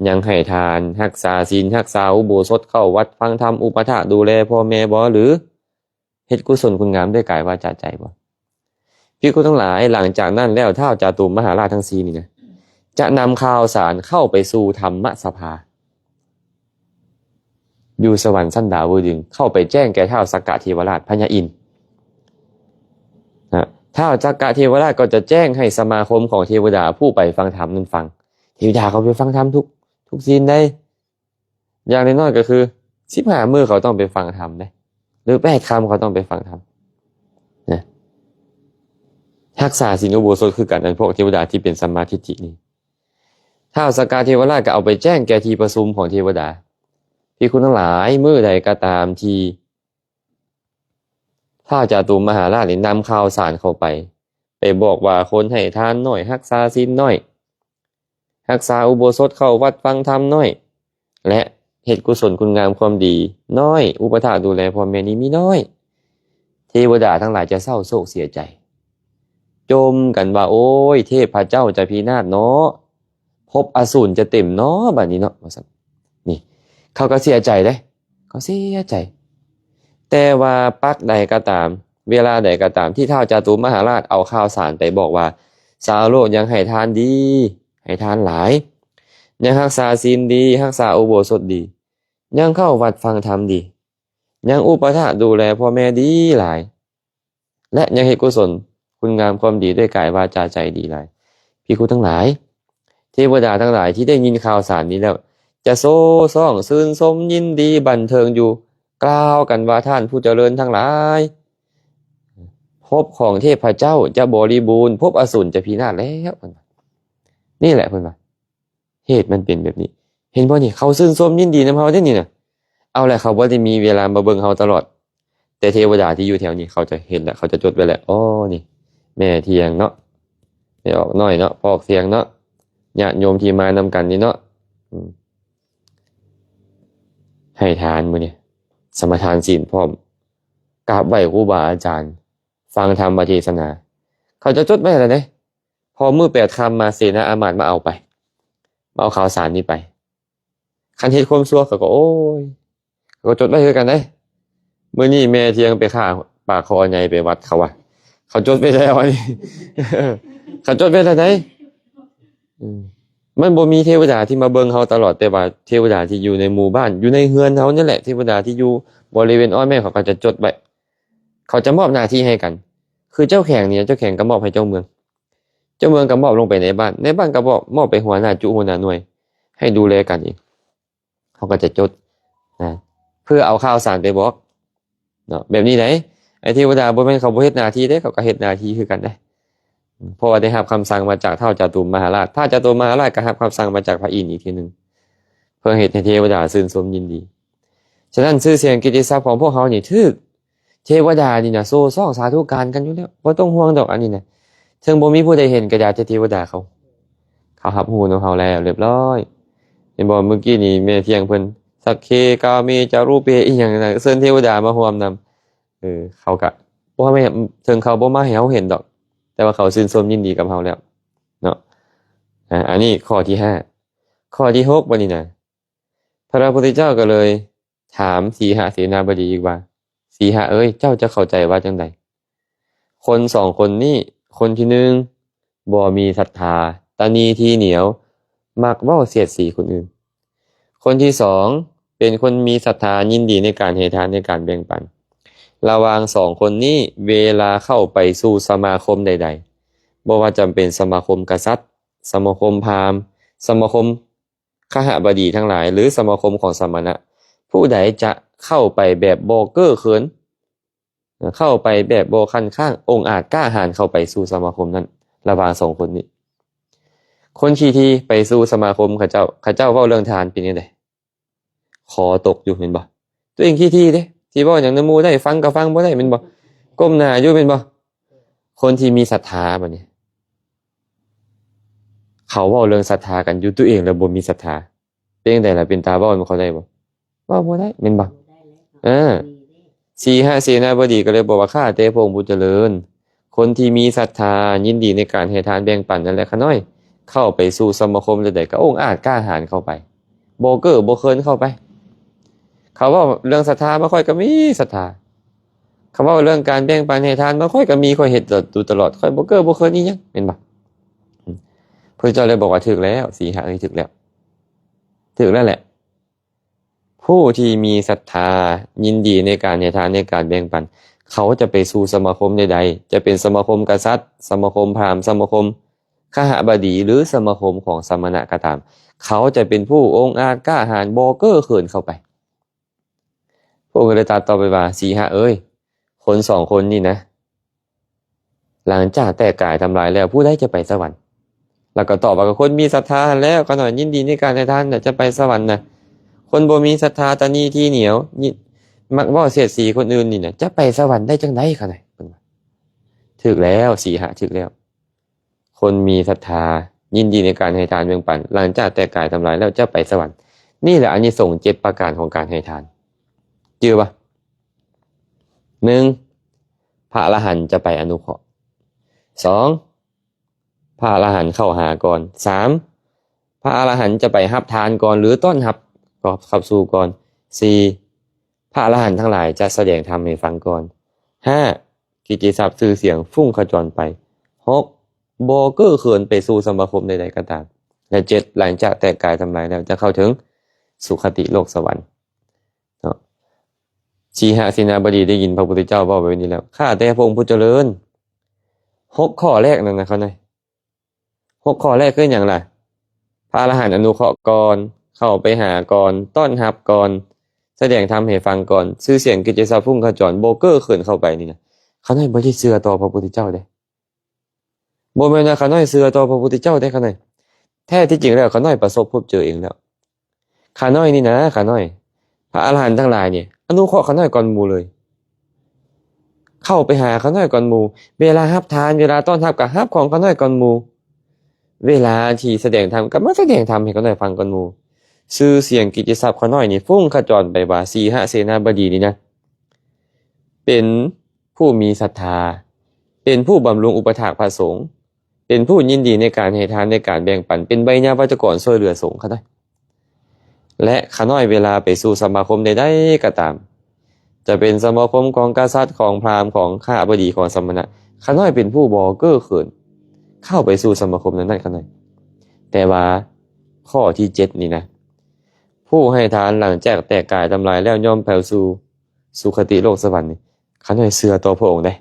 ຍັງໃຫ້ທານ, ຮັກສາສິນ, ຮັກສາອຸໂບສົດ, ເຂົ້າວັດຟັງທຳ, ອຸປະຖາກດູແລພໍ່ແມ່ບໍ່ ຫຼື ເຮັດກຸສົນຄຸນງາມດ້ວຍກາຍວາຈາໃຈບໍ່? ພິກຂຸທັງຫຼາຍ, ຫຼັງຈາກນັ້ນແລ້ວ ທ້າວຈາຕຸມະຫາລາດທັງສີ່ນີ້ນະ ຈະນຳຂ່າວສານເຂົ້າໄປສູ່ທຳມະສະພາ ຢູ່ສະຫວັນຊັ້ນດາວດຶງ, ເຂົ້າໄປແຈ້ງແກ່ທ້າວສັກກະເທວະລາດ ພະຍາອິນ. ນະ, ທ້າວສັກກະເທວະລາດກໍຈະແຈ້ງໃຫ້ສະມາຄົມຂອງເທວະດາຜູ້ໄປຟັງທຳນັ້ນຟັງ. ເທວະດາເຂົາໄປຟັງທຳທຸກ, ທຸກສິນໃດ. ຢ່າງນ້ອຍໆກໍຄືສິບຫ້າມື້ເຂົາຕ້ອງໄປຟັງທຳເດ້ ຫຼື ແປດຄ່ຳເຂົາຕ້ອງໄປຟັງທຳນະ. ຮັກສາສິນອຸໂບສົດຄືກັນ, ອັນພວກເທວະດາທີ່ເປັນສຳມາທິດຖິນີ້. ທ້າວສັກກະເທວະລາດກໍເອົາໄປແຈ້ງແກ່ທີ່ປະຊຸມຂອງເທວະດາ. ພິກຂຸທັງຫຼາຍ, ມື້ໃດກໍຕາມທີ່ທ້າວຈາຕຸມະຫາລາດນີ້ນຳຂ່າວສານເຂົ້າໄປ, ໄປບອກວ່າຄົນໃຫ້ທານໜ້ອຍ, ຮັກສາສິນໜ້ອຍ, ຮັກສາອຸໂບສົດ, ເຂົ້າວັດຟັງທຳໜ້ອຍ ແລະ ເຮັດກຸສົນຄຸນງາມຄວາມດີນ້ອຍ, ອຸປະຖາກດູແລພໍ່ແມ່ນີ້ມີນ້ອຍ, ເທວະດາທັງຫຼາຍຈະເສົ້າໂສກເສຍໃຈ, ຈົ່ມກັນວ່າ ໂອ້ຍ ເທບພະເຈົ້າຈະພິນາດເນາະ, ພົບອະສູນຈະເຕັມເນາະ ບາດນີ້ເນາະ ວ່າຊັ້ນ. ນີ້ ເຂົາກໍເສຍໃຈເດ້, ເຂົາເສຍໃຈ. ແຕ່ວ່າປັກໃດກໍຕາມ, ເວລາໃດກໍຕາມ ທີ່ທ້າວຈາຕຸມະຫາລາດເອົາຂ່າວສານໄປບອກວ່າ ຊາວໂລກຍັງໃຫ້ທານດີ, ໃຫ້ທານຫຼາຍ, ຍັງຮັກສາສິນດີ, ຮັກສາອຸໂບສົດດີ, ຍັງເຂົ້າວັດຟັງທຳດີ, ຍັງອຸປະຖາກດູແລພໍ່ແມ່ດີຫຼາຍ ແລະ ຍັງເຮັດກຸສົນຄຸນງາມຄວາມດີດ້ວຍກາຍວາຈາໃຈດີຫຼາຍ. ພິກຂຸທັງຫຼາຍ, ເທວະດາທັງຫຼາຍທີ່ໄດ້ຍິນຂ່າວສານນີ້ແລ້ວ ຈະໂຊຊອງຊື່ນຊົມຍິນດີບັນເທີງຢູ່, ກ່າວກັນວ່າ ທ່ານຜູ້ຈະເລີນທັງຫຼາຍ, ພົບຂອງເທບພະເຈົ້າຈະບໍລິບູນ, ພົບອະສູນຈະພິນາດແລ້ວ. ເພິ່ນວ່າ ນີ້ແຫຼະ ເພິ່ນວ່າ ເຫດມັນເປັນແບບນີ້. ເຫັນບໍ່ນີ້? ເຂົາຊື່ນຊົມຍິນດີນຳເຮົາເດ້ນີ້ນະ. ເອົາແຫຼະ ເຂົາບໍ່ໄດ້ມີເວລາມາເບິ່ງເຮົາຕະຫຼອດ, ແຕ່ເທວະດາທີ່ຢູ່ແຖວນີ້ເຂົາຈະເຫັນແລ້ວ, ເຂົາຈະຈົດໄວ້ແລ້ວ. ອໍ ນີ້ແມ່ທ່ຽງເນາະ, ແມ່ອອກນ້ອຍເນາະ, ພໍ່ອອກທ່ຽງເນາະ, ຍາດໂຍມທີ່ມານຳກັນນີ້ເນາະ. ອືມ ໃຫ້ທານມື້ນີ້, ສະມາທານສິນພ້ອມ. ກາບໄຫວ້ຄູບາອາຈານ, ຟັງທຳມະເທສະໜາ. ເຂົາຈະຈົດໄວ້ແລ້ວເດ້. ພໍມື້ແປດຄ່ຳມາ ເສນາອາມາດມາເອົາໄປ, ມາເອົາຂ່າວສານນີ້ໄປ. ຄັນເຮັດຄວາມຊົ່ວ ເຂົາກໍ ໂອ້ຍ ເຂົາກໍຈົດໄວ້ຄືກັນເດ້. ມື້ນີ້ແມ່ທ່ຽງໄປຂ້າປາກຄໍໃຫຍ່ໄປວັດ ເຂົາວ່າ ເຂົາຈົດໄວ້ແລ້ວອັນນີ້ ເຂົາຈົດໄວ້ແລ້ວເດ້. ອືມ ມັນບໍ່ມີເທວະດາທີ່ມາເບິ່ງເຮົາຕະຫຼອດ, ແຕ່ວ່າເທວະດາທີ່ຢູ່ໃນໝູ່ບ້ານ ຢູ່ໃນເຮືອນເຮົານີ້ແຫຼະ, ເທວະດາທີ່ຢູ່ບໍລິເວນອ້ອມແມ່ ເຂົາກໍຈະຈົດໄວ້. ເຂົາຈະມອບໜ້າທີ່ໃຫ້ກັນ. ຄືເຈົ້າແຂວງນີ້ ເຈົ້າແຂວງກໍມອບໃຫ້ເຈົ້າເມືອງ, ເຈົ້າເມືອງກໍມອບລົງໄປໃນບ້ານ, ໃນບ້ານກໍມອບ ມອບໄປຫົວໜ້າຈຸ ຫົວໜ້າໜ່ວຍ ໃຫ້ດູແລກັນເອງ. ເຂົາກໍຈະຈົດນະ ເພື່ອເອົາຂ່າວສານໄປບອກເນາະ ແບບນີ້ໃດ. ໄອ້ເທວະດາບໍ່ແມ່ນເຂົາບໍ່ເຮັດໜ້າທີ່ເດ້, ເຂົາກໍເຮັດໜ້າທີ່ຄືກັນເດ້. ເພາະວ່າໄດ້ຮັບຄຳສັ່ງມາຈາກທ້າວຈາຕຸມມະຫາລາດ, ທ້າວຈາຕຸມມະຫາລາດກໍຮັບຄຳສັ່ງມາຈາກພະອິນອີກທີໜຶ່ງ ເພື່ອເຮັດໃຫ້ເທວະດາຊື່ນຊົມຍິນດີ. ສະນັ້ນ ຊື່ສຽງກິດຕິສັບຂອງພວກເຮົານີ້ຖືກເທວະດານີ້ນະໂຊຊອງສາທຸການກັນຢູ່ແລ້ວ, ບໍ່ຕ້ອງຫ່ວງດອກອັນນີ້ນະ. ເຖິງບໍ່ມີຜູ້ໃດເຫັນກໍຢ່າ, ແຕ່ເທວະດາເຂົາ ເຂົາຮັບຮູ້ນຳເຮົາແລ້ວຮຽບຮ້ອຍ. ເຫັນບໍ່ ມື້ກີ້ນີ້ແມ່ທ່ຽງເພິ່ນ ສັກເຂກາເມຈາຣູເປ ອີ່ຫຍັງນະ, ເຊີນເທວະດາມາຮ່ວມນຳ. ເອີ ເຂົາກະບໍ່ແມ່ນ ເຖິງເຂົາບໍ່ມາໃຫ້ເຮົາເຫັນດອກ, ແຕ່ວ່າເຂົາຊື່ນຊົມຍິນດີກັບເຮົາແລ້ວເນາະ. ອາ ອັນນີ້ຂໍ້ທີຫ້າ. ຂໍ້ທີຫົກ ບັດນີ້ນະ ພະພຸດທະເຈົ້າກໍເລີຍຖາມສີຫະເສນາບໍດີອີກວ່າ ສີຫະເອີຍ, ເຈົ້າຈະເຂົ້າໃຈວ່າຈັ່ງໃດ? ຄົນສອງຄົນນີ້, ຄົນທີໜຶ່ງ ບໍ່ມີສັດທາ, ຕະໜີທີ່ໜຽວ, ມັກເວົ້າສຽດສີຄົນອື່ນ. ຄົນທີສອງ ເປັນຄົນມີສັດທາ, ຍິນດີໃນການໃຫ້ທານ, ໃນການແບ່ງປັນ. ລະຫວ່າງສອງຄົນນີ້, ເວລາເຂົ້າໄປສູ່ສະມາຄົມໃດໆ, ບໍ່ວ່າຈະເປັນສະມາຄົມກະສັດ, ສະມາຄົມພາມ, ສະມາຄົມຄະຫະບະດີທັງຫຼາຍ ຫຼື ສະມາຄົມຂອງສະມະນະ, ຜູ້ໃດຈະເຂົ້າໄປແບບບໍ່ເກ້ອເຂີນ, ເຂົ້າໄປແບບບໍ່ຄັນຄ້າງ, ອົງອາດກ້າຫານເຂົ້າໄປສູ່ສະມາຄົມນັ້ນ, ລະຫວ່າງສອງຄົນນີ້. ຄົນຂີ້ຖີ່ໄປສູ່ສະມາຄົມເຂົາເຈົ້າ, ເຂົາເຈົ້າເວົ້າເລື່ອງທານເປັນຈັ່ງໃດ? ຄໍຕົກຢູ່ແມ່ນບໍ່? ຕົວເອງຂີ້ຖີ່ເດ້, ຊິເວົ້າຫຍັງນຳໝູ່ໄດ້, ຟັງກໍຟັງບໍ່ໄດ້ແມ່ນບໍ່? ກົ້ມໜ້າຢູ່ແມ່ນບໍ່? ຄົນທີ່ມີສັດທາບັດນີ້ ເຂົາເວົ້າເລື່ອງສັດທາກັນຢູ່, ຕົວເອງລະບໍ່ມີສັດທາ. ເປັນຈັ່ງໃດລະ? ເປັນຕາເວົ້ານຳເຂົາໄດ້ບໍ່? ເວົ້າບໍ່ໄດ້ແມ່ນບໍ່? ເອີ ສີຫະເສນາບໍດີກໍເລີຍບອກວ່າ ຂ້າແຕ່ພະອົງຜູ້ຈະເລີນ, ຄົນທີ່ມີສັດທາ ຍິນດີໃນການໃຫ້ທານແບ່ງປັນນັ້ນແຫຼະ ຂ້ານ້ອຍ, ເຂົ້າໄປສູ່ສະມາຄົມໃດໆ ກໍອົງອາດກ້າຫານເຂົ້າໄປ, ບໍ່ເກີ້ບໍ່ເຂີນເຂົ້າໄປ. ເຂົາເວົ້າເລື່ອງສັດທາມາ ຂ້ອຍກໍມີສັດທາ. ເຂົາເວົ້າເລື່ອງການແບ່ງປັນໃຫ້ທານມາ ຂ້ອຍກໍມີ, ຂ້ອຍເຮັດຢູ່ຕະຫຼອດ, ຂ້ອຍບໍ່ເກີ້ບໍ່ເຂີນອີ່ຫຍັງ, ແມ່ນບໍ່? ອືມ ພະເຈົ້າເລີຍບອກວ່າ ຖືກແລ້ວ ສີຫະເອີຍ, ຖືກແລ້ວ, ຖືກແລ້ວແຫຼະ. ຜູ້ທີ່ມີສັດທາ ຍິນດີໃນການໃຫ້ທານ, ໃນການແບ່ງປັນ, ເຂົາຈະໄປສູ່ສະມາຄົມໃດໆ, ຈະເປັນສະມາຄົມກະສັດ, ສະມາຄົມພາມ, ສະມາຄົມຄະຫະບະດີ ຫຼື ສະມາຄົມຂອງສະມະນະກໍຕາມ, ເຂົາຈະເປັນຜູ້ອົງອາດກ້າຫານ, ບໍ່ເກີ້ເຂີນເຂົ້າໄປ. ພະອົງກໍເລີຍຕັດຕໍ່ໄປວ່າ ສີຫະເອີຍ, ຄົນສອງຄົນນີ້ນະ ຫຼັງຈາກແຕກກາຍທຳລາຍແລ້ວ ຜູ້ໃດຈະໄປສະຫວັນ? ແລ້ວກໍຕອບວ່າ ກໍຄົນມີສັດທາຫັ້ນແຫຼະ, ຂ້ານ້ອຍຍິນດີໃນການໃຫ້ທານນະ ຈະໄປສະຫວັນນະ. ຄົນບໍ່ມີສັດທາ ຕະໜີທີ່ໜຽວ, ຍິ ມັກເວົ້າສຽດສີຄົນອື່ນນີ້ນະ ຈະໄປສະຫວັນໄດ້ຈັ່ງໃດ ຂ້ານ້ອຍ? ເພິ່ນວ່າ ຖືກແລ້ວ ສີຫະ, ຖືກແລ້ວ. ຄົນມີສັດທາ ຍິນດີໃນການໃຫ້ທານແບ່ງປັນ ຫຼັງຈາກແຕກກາຍທຳລາຍແລ້ວຈະໄປສະຫວັນ. ນີ້ແຫຼະອານິສົງເຈັດປະການຂອງການໃຫ້ທານ. ຈື່ບໍ່? ໜຶ່ງ ພະອະລະຫັນຈະໄປອະນຸເຄາະ. ສອງ ພະອະລະຫັນເຂົ້າຫາກ່ອນ. ສາມ ພະອະລະຫັນຈະໄປຮັບທານກ່ອນ ຫຼື ຕ້ອນຮັບ ກໍຂັບສູ່ກ່ອນ. ສີ່ ພະອະລະຫັນທັງຫຼາຍຈະສະແດງທຳໃຫ້ຟັງກ່ອນ. ຫ້າ ກິດຕິສັບຊື່ສຽງຟຸ້ງຂະຈອນໄປ. ຫົກ ບໍ່ເກີ້ເຂີນໄປສູ່ສະມາຄົມໃດໆກໍຕາມ. ແລະ ເຈັດ ຫຼັງຈາກແຕກກາຍທຳລາຍແລ້ວ ຈະເຂົ້າເຖິງສຸຄະຕິໂລກສະຫວັນເນາະ. ສີຫະເສນາບໍດີໄດ້ຍິນພະພຸດທະເຈົ້າເວົ້າແບບນີ້ແລ້ວ ຂ້າແຕ່ພະອົງຜູ້ຈະເລີນ, ຫົກຂໍ້ແລກນັ້ນນະ ຂ້ານ້ອຍ ຫົກຂໍ້ແລກຄືຫຍັງລະ? ພະອະລະຫັນອະນຸເຄາະກ່ອນ, ເຂົ້າໄປຫາກ່ອນ, ຕ້ອນຮັບກ່ອນ, ສະແດງທຳໃຫ້ຟັງກ່ອນ, ຊື່ສຽງກິດຕິສັບຟຸ້ງຂະຈອນ, ບໍ່ເກີ້ເຂີນເຂົ້າໄປນີ້ນະ. ຂ້ານ້ອຍບໍ່ໄດ້ເຊື່ອຕໍ່ພະພຸດທະເຈົ້າເດ້. ບໍ່ແມ່ນວ່າຂ້ານ້ອຍເຊື່ອຕໍ່ພະພຸດທະເຈົ້າເດ້ ຂ້ານ້ອຍ. ແທ້ທີ່ຈິງແລ້ວ ຂ້ານ້ອຍປະສົບພົບເຈີເອງແລ້ວ. ຂ້ານ້ອຍນີ້ນະ ຂ້ານ້ອຍ ພະອະລະຫັນທັງຫຼາຍນີ້ ອະນຸເຄາະຂ້ານ້ອຍກ່ອນໝູ່ເລີຍ. ເຂົ້າໄປຫາຂ້ານ້ອຍກ່ອນໝູ່. ເວລາຮັບທານ, ເວລາຕ້ອນຮັບ ກໍຮັບຂອງຂ້ານ້ອຍກ່ອນໝູ່. ເວລາທີ່ສະແດງທຳ ກໍມາສະແດງທຳໃຫ້ຂ້ານ້ອຍຟັງກ່ອນໝູ່. ຊື່ສຽງກິດຕິສັບຂ້ານ້ອຍນີ້ ຟຸ້ງຂະຈອນໄປວ່າ ສີຫະເສນາບໍດີນີ້ນະ ເປັນຜູ້ມີສັດທາ, ເປັນຜູ້ບຳລຸງອຸປະຖາກພະສົງ, ເປັນຜູ້ຍິນດີໃນການໃຫ້ທານ, ໃນການແບ່ງປັນ, ເປັນໄວຍາວັດຈະກອນຊ່ວຍເຫຼືອສົງຂະນ້ອຍ. ແລະ ຂະນ້ອຍເວລາໄປສູ່ສະມາຄົມໃດໆກໍຕາມ, ຈະເປັນສະມາຄົມຂອງກະສັດ, ຂອງພາມ, ຂອງຄະຫະບໍດີ, ຂອງສະມະນະ, ຂະນ້ອຍເປັນຜູ້ບໍ່ເກີ້ເຂີນເຂົ້າໄປສູ່ສະມາຄົມນັ້ນໆຂະນ້ອຍ. ແຕ່ວ່າຂໍ້ທີເຈັດນີ້ນະ, ຜູ້ໃຫ້ທານຫຼັງຈາກແຕກກາຍທຳລາຍແລ້ວ ຍ່ອມໄປສູ່ສຸຄະຕິໂລກສະຫວັນນີ້, ຂະນ້ອຍເຊື່ອຕໍ່ພະອົງເດ້.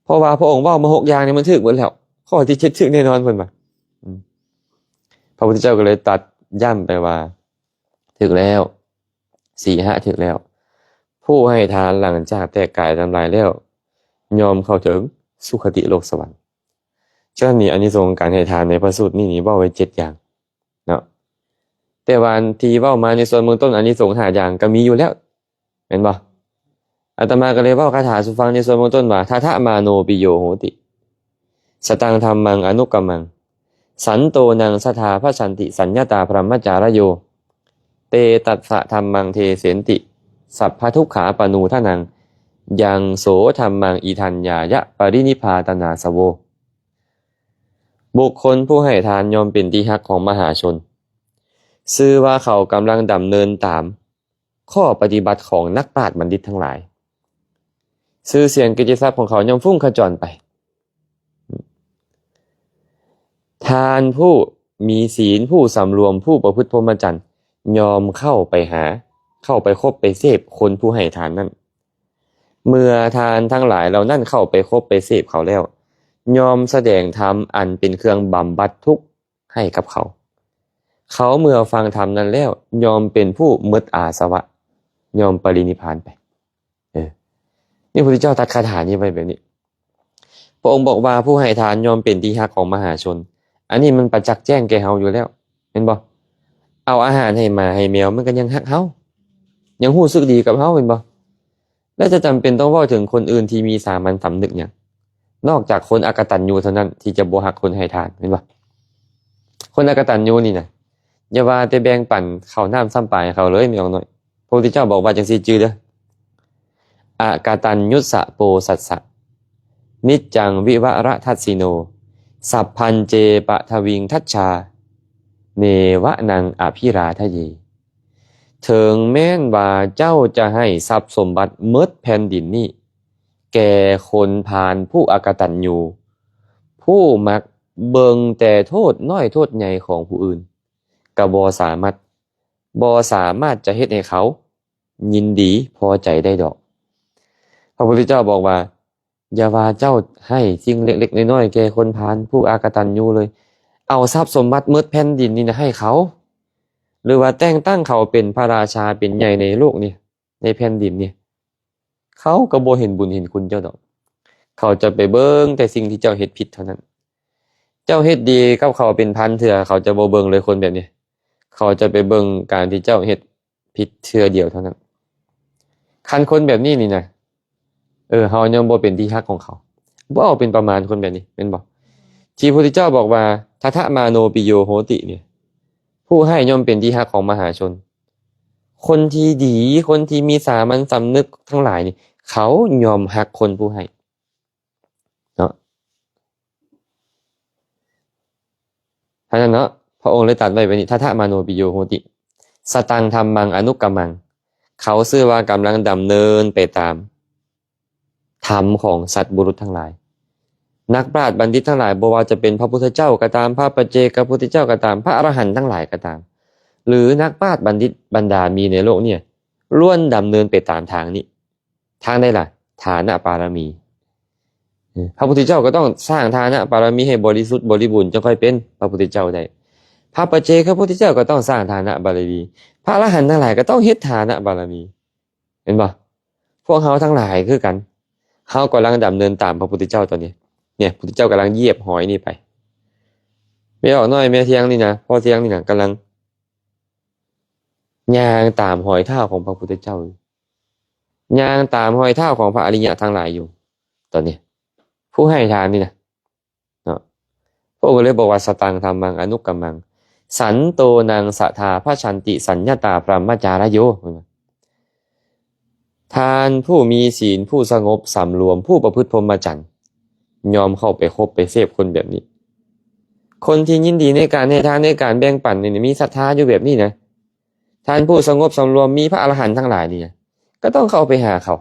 ເພາະວ່າພະອົງເວົ້າມາຫົກຢ່າງນີ້ມັນຖືກໝົດແລ້ວ. ຂໍ້ທີເຈັດຖືກແນ່ນອນເພິ່ນວ່າ. ອືມ ພະພຸດທະເຈົ້າກໍເລີຍຕັດຢ້ຳໄປວ່າ ຖືກແລ້ວ, ສີຫະ ຖືກແລ້ວ. ຜູ້ໃຫ້ທານຫຼັງຈາກແຕກກາຍທຳລາຍແລ້ວ ຍ່ອມເຂົ້າເຖິງສຸຄະຕິໂລກສະຫວັນ. ສະນັ້ນນີ້ ອານິສົງຂອງການໃຫ້ທານໃນພະສູດນີ້ນີ້ເວົ້າໄວ້ເຈັດຢ່າງເນາະ. ແຕ່ວ່າອັນທີ່ເວົ້າມາໃນສ່ວນເບື້ອງຕົ້ນ ອານິສົງຫ້າຢ່າງກໍມີຢູ່ແລ້ວ ແມ່ນບໍ່? ອາດຕະມາກໍເລີຍເວົ້າຄາຖາສູ່ຟັງໃນສ່ວນເບື້ອງຕົ້ນວ່າ ທັດຖະມາໂນປິໂຍໂຫຕິ ສະຕັງທຳມັງອະນຸກຳມັງ ສັນໂຕນັງສັດທາພັດສັນຕິ ສັນຍະຕາພະຣຳມະຈາລະໂຍ ເຕຕັດສະທຳມັງເທເສນຕິ ສັບພະທຸກຂາປະນູທະນັງ ຍັງໂສທຳມັງອິທັນຍາຍະປະລິນິບພາຕະນາສະໂວ. ບຸກຄົນຜູ້ໃຫ້ທານຍ່ອມເປັນທີ່ຮັກຂອງມະຫາຊົນ, ຊື່ວ່າເຂົາກຳລັງດຳເນີນຕາມ ຂໍ້ປະຕິບັດຂອງນັກປາດບັນດິດທັງຫຼາຍ, ຊື່ສຽງກິດຕິສັບຂອງເຂົາຍ່ອມຟຸ້ງຂະຈອນໄປ. ທ່ານຜູ້ມີສີນ, ຜູ້ສຳລວມ, ຜູ້ປະພຶດພົມມະຈັນ ຍ່ອມເຂົ້າໄປຫາ, ເຂົ້າໄປຄົບໄປເສບຄົນຜູ້ໃຫ້ທານນັ້ນ. ເມື່ອທ່ານທັງຫຼາຍເຫຼົ່ານັ້ນເຂົ້າໄປຄົບໄປເສບເຂົາແລ້ວ, ຍ່ອມສະແດງທຳອັນເປັນເຄື່ອງບຳບັດທຸກ ໃຫ້ກັບເຂົາ. ເຂົາເມື່ອຟັງທຳນັ້ນແລ້ວ ຍ່ອມເປັນຜູ້ໝົດອາສະວະ, ຍ່ອມປະລິນິບພານໄປ. ເອີ ນີ້ພະພຸດທະເຈົ້າຕັດຄາຖານີ້ໄວ້ແບບນີ້. ພະອົງບອກວ່າ ຜູ້ໃຫ້ທານຍ່ອມເປັນທີ່ຮັກຂອງມະຫາຊົນ. ອັນນີ້ມັນປະຈັກແຈ້ງແກ່ເຮົາຢູ່ແລ້ວ ແມ່ນບໍ່? ເອົາອາຫານໃຫ້ໝາໃຫ້ແມວ ມັນກໍຍັງຮັກເຮົາ, ຍັງຮູ້ສຶກດີກັບເຮົາ ແມ່ນບໍ່? ແລະ ຈະຈຳເປັນຕ້ອງເວົ້າເຖິງຄົນອື່ນທີ່ມີສາມັນສຳນຶກຫຍັງ? ນອກຈາກຄົນອະກະຕັນຍູເທົ່ານັ້ນທີ່ຈະບໍ່ຮັກຄົນໃຫ້ທານ, ແມ່ນບໍ່? ຄົນອະກະຕັນຍູນີ້ນະ, ຢ່າວ່າແຕ່ແບ່ງປັນເຂົ້ານ້ຳຊ້ຳປາໃຫ້ເຂົາເລີຍ, ແມ່ນບໍ່ນ້ອຍ. ພະພຸດທະເຈົ້າບອກວ່າຈັ່ງຊີ້, ຈື່ເດີ້, ອະກະຕັນຍຸດສະໂປສັດສະ ນິດຈັງວິວະລະທັດສິໂນ ສັບພັນເຈປະທະວິງທັດຊາ ເນວະນັງອະພິລາທະເຍ. ເຖິງແມ່ນວ່າເຈົ້າຈະໃຫ້ຊັບສົມບັດໝົດແຜ່ນດິນນີ້ ແກ່ຄົນພານຜູ້ອະກະຕັນຍູ, ຜູ້ມັກເບິ່ງແຕ່ໂທດນ້ອຍໂທດໃຫຍ່ຂອງຜູ້ອື່ນ, ກໍບໍ່ສາມາດ, ບໍ່ສາມາດຈະເຮັດໃຫ້ເຂົາຍິນດີພໍໃຈໄດ້ດອກ. ພະພຸດທະເຈົ້າບອກວ່າ, ຢ່າວ່າເຈົ້າໃຫ້ສິ່ງເລັກໆນ້ອຍໆແກ່ຄົນພານຜູ້ອະກະຕັນຍູເລີຍ. ເອົາຊັບສົມບັດໝົດແຜ່ນດິນນີ້ນະໃຫ້ເຂົາ, ຫຼືວ່າແຕ່ງຕັ້ງເຂົາເປັນພະລາຊາເປັນໃຫຍ່ໃນໂລກນີ້, ໃນແຜ່ນດິນນີ້, ເຂົາກໍບໍ່ເຫັນບຸນເຫັນຄຸນເຈົ້າດອກ. ເຂົາຈະໄປເບິ່ງແຕ່ສິ່ງທີ່ເຈົ້າເຮັດຜິດເທົ່ານັ້ນ. ເຈົ້າເຮັດດີກັບເຂົາເປັນພັນເທື່ອ, ເຂົາຈະບໍ່ເບິ່ງເລີຍຄົນແບບນີ້. ເຂົາຈະໄປເບິ່ງການທີ່ເຈົ້າເຮັດ ຜິດເທື່ອດຽວເທົ່ານັ້ນ. ຄັນຄົນແບບນີ້ນີ້ນະ, ເອີ, ເຮົາຍ່ອມບໍ່ເປັນທີ່ຮັກຂອງເຂົາ. ບໍ່ເອົາເປັນປະມານຄົນແບບນີ້, ແມ່ນບໍ່? ທີ່ພະພຸດທະເຈົ້າບອກວ່າ ທັດຖະມາໂນປິໂຍໂຫຕິ ນີ້, ຜູ້ໃຫ້ຍ່ອມເປັນທີ່ຮັກຂອງມະຫາຊົນ. ຄົນທີ່ດີ, ຄົນທີ່ມີສາມັນສຳນຶກທັງຫຼາຍນີ້, ເຂົາຍ່ອມຮັກຄົນຜູ້ໃຫ້. ເນາະ. ເທົ່ານັ້ນເນາະ, ພະອົງເລີຍຕັດໄວ້ແບບນີ້, ທັດຖະມາໂນປິໂຍໂຫຕິ ສະຕັງທຳມັງອະນຸກຳມັງ. ເຂົາຊື່ວ່າກຳລັງດຳເນີນໄປຕາມທຳຂອງສັດບຸລຸດທັງຫຼາຍ. ນັກປາດບັນດິດທັງຫຼາຍ, ບໍ່ວ່າຈະເປັນພະພຸດທະເຈົ້າກໍຕາມ, ພະປັດເຈກະພຸດທະເຈົ້າກໍຕາມ, ພະອະລະຫັນທັງຫຼາຍກໍຕາມ, ຫຼື ນັກປາດບັນດິດບັນດາມີໃນໂລກນີ້, ລ້ວນດຳເນີນໄປຕາມທາງນີ້. ທາງໃດລະ? ທານະບາລະມີ. ເອີ ພະພຸດທະເຈົ້າກໍຕ້ອງສ້າງທານະບາລະມີໃຫ້ບໍລິສຸດບໍລິບູນ ຈຶ່ງຄ່ອຍເປັນພະພຸດທະເຈົ້າໄດ້. ພະປັດເຈກະພຸດທະເຈົ້າກໍຕ້ອງສ້າງທານະບາລະມີ. ພະອະລະຫັນທັງຫຼາຍກໍຕ້ອງເຮັດທານະບາລະມີ. ເຫັນບໍ່? ພວກເຮົາທັງຫຼາຍຄືກັນ, ເຮົາກຳລັງດຳເນີນຕາມພະພຸດທະເຈົ້າຕອນນີ້. ເນຍ, ພຸດທະເຈົ້າກຳລັງຢຽບຮອຍນີ້ໄປ. ແມ່ອອກນ້ອຍ, ແມ່ທ່ຽງນີ້ນະ, ພໍ່ທ່ຽງນີ້ນະ, ກຳລັງ ຍ່າງຕາມຮອຍເທົ້າຂອງພະພຸດທະເຈົ້າ, ຍ່າງຕາມຮອຍເທົ້າຂອງພະອະລິຍະທັງຫຼາຍຢູ່ຕອນນີ້, ຜູ້ໃຫ້ທານນີ້ນະເນາະ. ພະອົງກໍເລີຍບອກວ່າ ສະຕັງທຳມັງອະນຸກຳມັງ ສັນໂຕນັງສັດທາພັດສັນຕິ ສັນຍະຕາພະຣຳມະຈາລະໂຍ. ທ່ານຜູ້ມີສິນ ຜູ້ສະຫງົບສຳລວມ ຜູ້ປະພຶດພົມມະຈັນ ຍອມເຂົ້າໄປຄົບໄປເສບຄົນແບບນີ້. ຄົນທີ່ຍິນດີໃນການໃຫ້ທານ ໃນການແບ່ງປັນນີ້ ມີສັດທາຢູ່ແບບນີ້ນະ, ທ່ານຜູ້ສະຫງົບສຳລວມ ມີພະອະລະຫັນທັງຫຼາຍນີ້ນະ ກໍຕ້ອງເຂົ້າໄປຫາເຂົາ,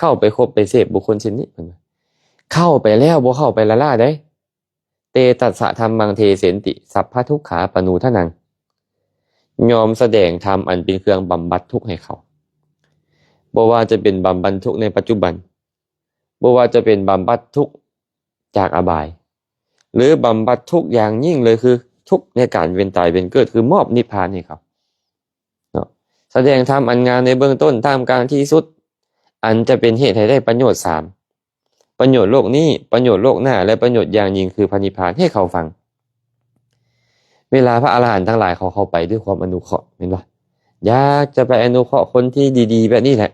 ເຂົ້າໄປຄົບໄປເສບບຸກຄົນເຊັ່ນນີ້ ເພິ່ນວ່າ. ເຂົ້າໄປແລ້ວບໍ່ເຂົ້າໄປລ້າໆໃດ. ເຕຕັດສະທຳມັງເທເສນຕິ ສັບພະທຸກຂາປະນູທະນັງ. ຍອມສະແດງທຳອັນເປັນເຄື່ອງບຳບັດທຸກໃຫ້ເຂົາ. ບໍ່ວ່າຈະເປັນບຳບັດທຸກໃນປັດຈຸບັນ, ບໍ່ວ່າຈະເປັນບຳບັດທຸກຈາກອະບາຍ, ຫຼື ບຳບັດທຸກຢ່າງຍິ່ງເລີຍ ຄືທຸກໃນການເວັນຕາຍເປັນເກີດ, ຄືມອບນິບພານໃຫ້ເຂົາເນາະ. ສະແດງທຳອັນງາມໃນເບື້ອງຕົ້ນ, ທ່າມກາງ, ທີ່ສຸດ, ອັນຈະເປັນເຫດໃຫ້ໄດ້ປະໂຫຍດສາມ, ປະໂຫຍດໂລກນີ້, ປະໂຫຍດໂລກໜ້າ ແລະ ປະໂຫຍດຢ່າງຍິ່ງຄືພະນິບພານໃຫ້ເຂົາຟັງ. ເວລາພະອະລະຫັນທັງຫຼາຍເຂົາເຂົ້າໄປດ້ວຍຄວາມອະນຸເຄາະ ແມ່ນບໍ່? ຢາກຈະໄປອະນຸເຄາະຄົນທີ່ດີໆແບບນີ້ແຫຼະ.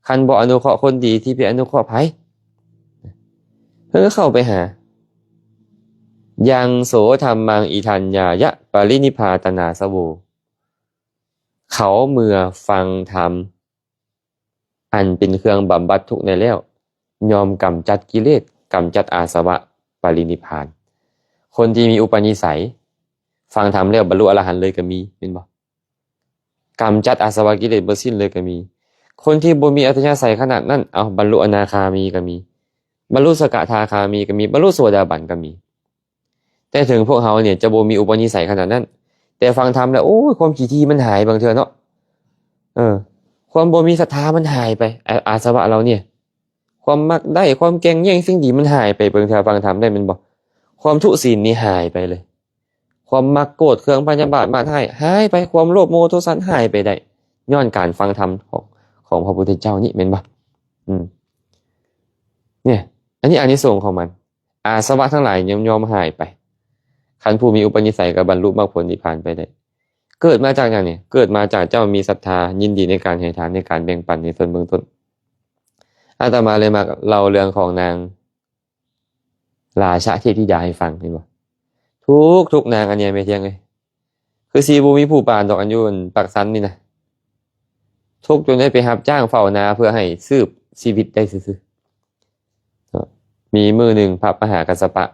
ຄັນບໍ່ອະນຸເຄາະຄົນດີ ທີ່ໄປອະນຸເຄາະໃຜ? ເອີ ເຂົ້າໄປຫາ. ຍັງໂສທຳມັງ ອິທັນຍາຍະ ປະລິນິບພາຕະນາສະໂວ. ເຂົາເມື່ອຟັງທຳ ອັນເປັນເຄື່ອງບຳບັດທຸກໄດ້ແລ້ວ, ຍອມກຳຈັດກິເລດ, ກຳຈັດອາສະວະ, ປະລິນິບພານ. ຄົນທີ່ມີອຸປະນິໄສ, ຟັງທຳແລ້ວບັນລຸອະລະຫັນເລີຍກໍມີ, ແມ່ນບໍ່? ກຳຈັດອາສະວະກິເລດເບິດສິ້ນເລີຍກໍມີ. ຄົນທີ່ບໍ່ມີອັດທະຍາໄສຂະໜາດນັ້ນ, ເອົາ, ບັນລຸອະນາຄາມີກໍມີ, ບັນລຸສະກະທາຄາມີກໍມີ, ບັນລຸໂສດາບັນກໍມີ. ແຕ່ເຖິງພວກເຮົານີ້ຈະບໍ່ມີອຸປະນິໄສຂະໜາດນັ້ນ, ແຕ່ຟັງທຳແລ້ວ, ໂອ້ຍ, ຄວາມຂີ້ຖີ່ມັນຫາຍບາງເທື່ອເນາະ. ເອີ, ຄວາມບໍ່ມີສັດທາມັນຫາຍໄປ, ອາ, ອາສະວະເຫຼົ່ານີ້, ຄວາມມັກໄດ້, ຄວາມແກ່ງແຍ່ງສິ່ງດີມັນຫາຍໄປ, ບາງເທື່ອຟັງທຳໄດ້, ແມ່ນບໍ່? ຄວາມທຸສິນນີ້ຫາຍໄປເລີຍ. ຄວາມມັກໂກດ, ເຄື່ອງພະຍາບາດ, ມາດຮ້າຍ ຫາຍໄປ, ຄວາມໂລບໂມໂທສັນຫາຍໄປໄດ້, ຍ້ອນການຟັງທຳຂອງ, ຂອງພະພຸດທະເຈົ້ານີ້, ແມ່ນບໍ່? ອືມ, ນີ້, ອັນນີ້ອານິສົງຂອງມັນ. ອາສະວະທັງຫຼາຍຍອມ, ຍອມຫາຍໄປ. ຄັນຜູ້ມີອຸປະນິໄສກໍບັນລຸມັກຜົນນິບພານໄປໄດ້. ເກີດມາຈາກຫຍັງນີ້? ເກີດມາຈາກເຈົ້າມີສັດທາ, ຍິນດີໃນການໃຫ້ທານ, ໃນການແບ່ງປັນ, ໃນສ່ວນເບື້ອງຕົ້ນ. ອາດຕະມາເລີຍມັກເລົ່າເລື່ອງຂອງນາງລາຊະເທບທິດາໃຫ້ຟັງ, ເຫັນບໍ່? ທຸກ, ທຸກນາງອັນນີ້ແມ່ທຽງເອີຍ. ຄືຊິບໍ່ມີຜູ້ປານດອກ ອັນຢູ່ປາກຊັນນີ້ນະ. ທຸກຈົນໄດ້ໄປຮັບຈ້າງເຝົ້ານາເພື່ອໃຫ້ສືບຊີວິດໄດ້ຊື່ໆ. ເນາະ, ມີມື້ໜຶ່ງພະມະຫາກັດສະປະ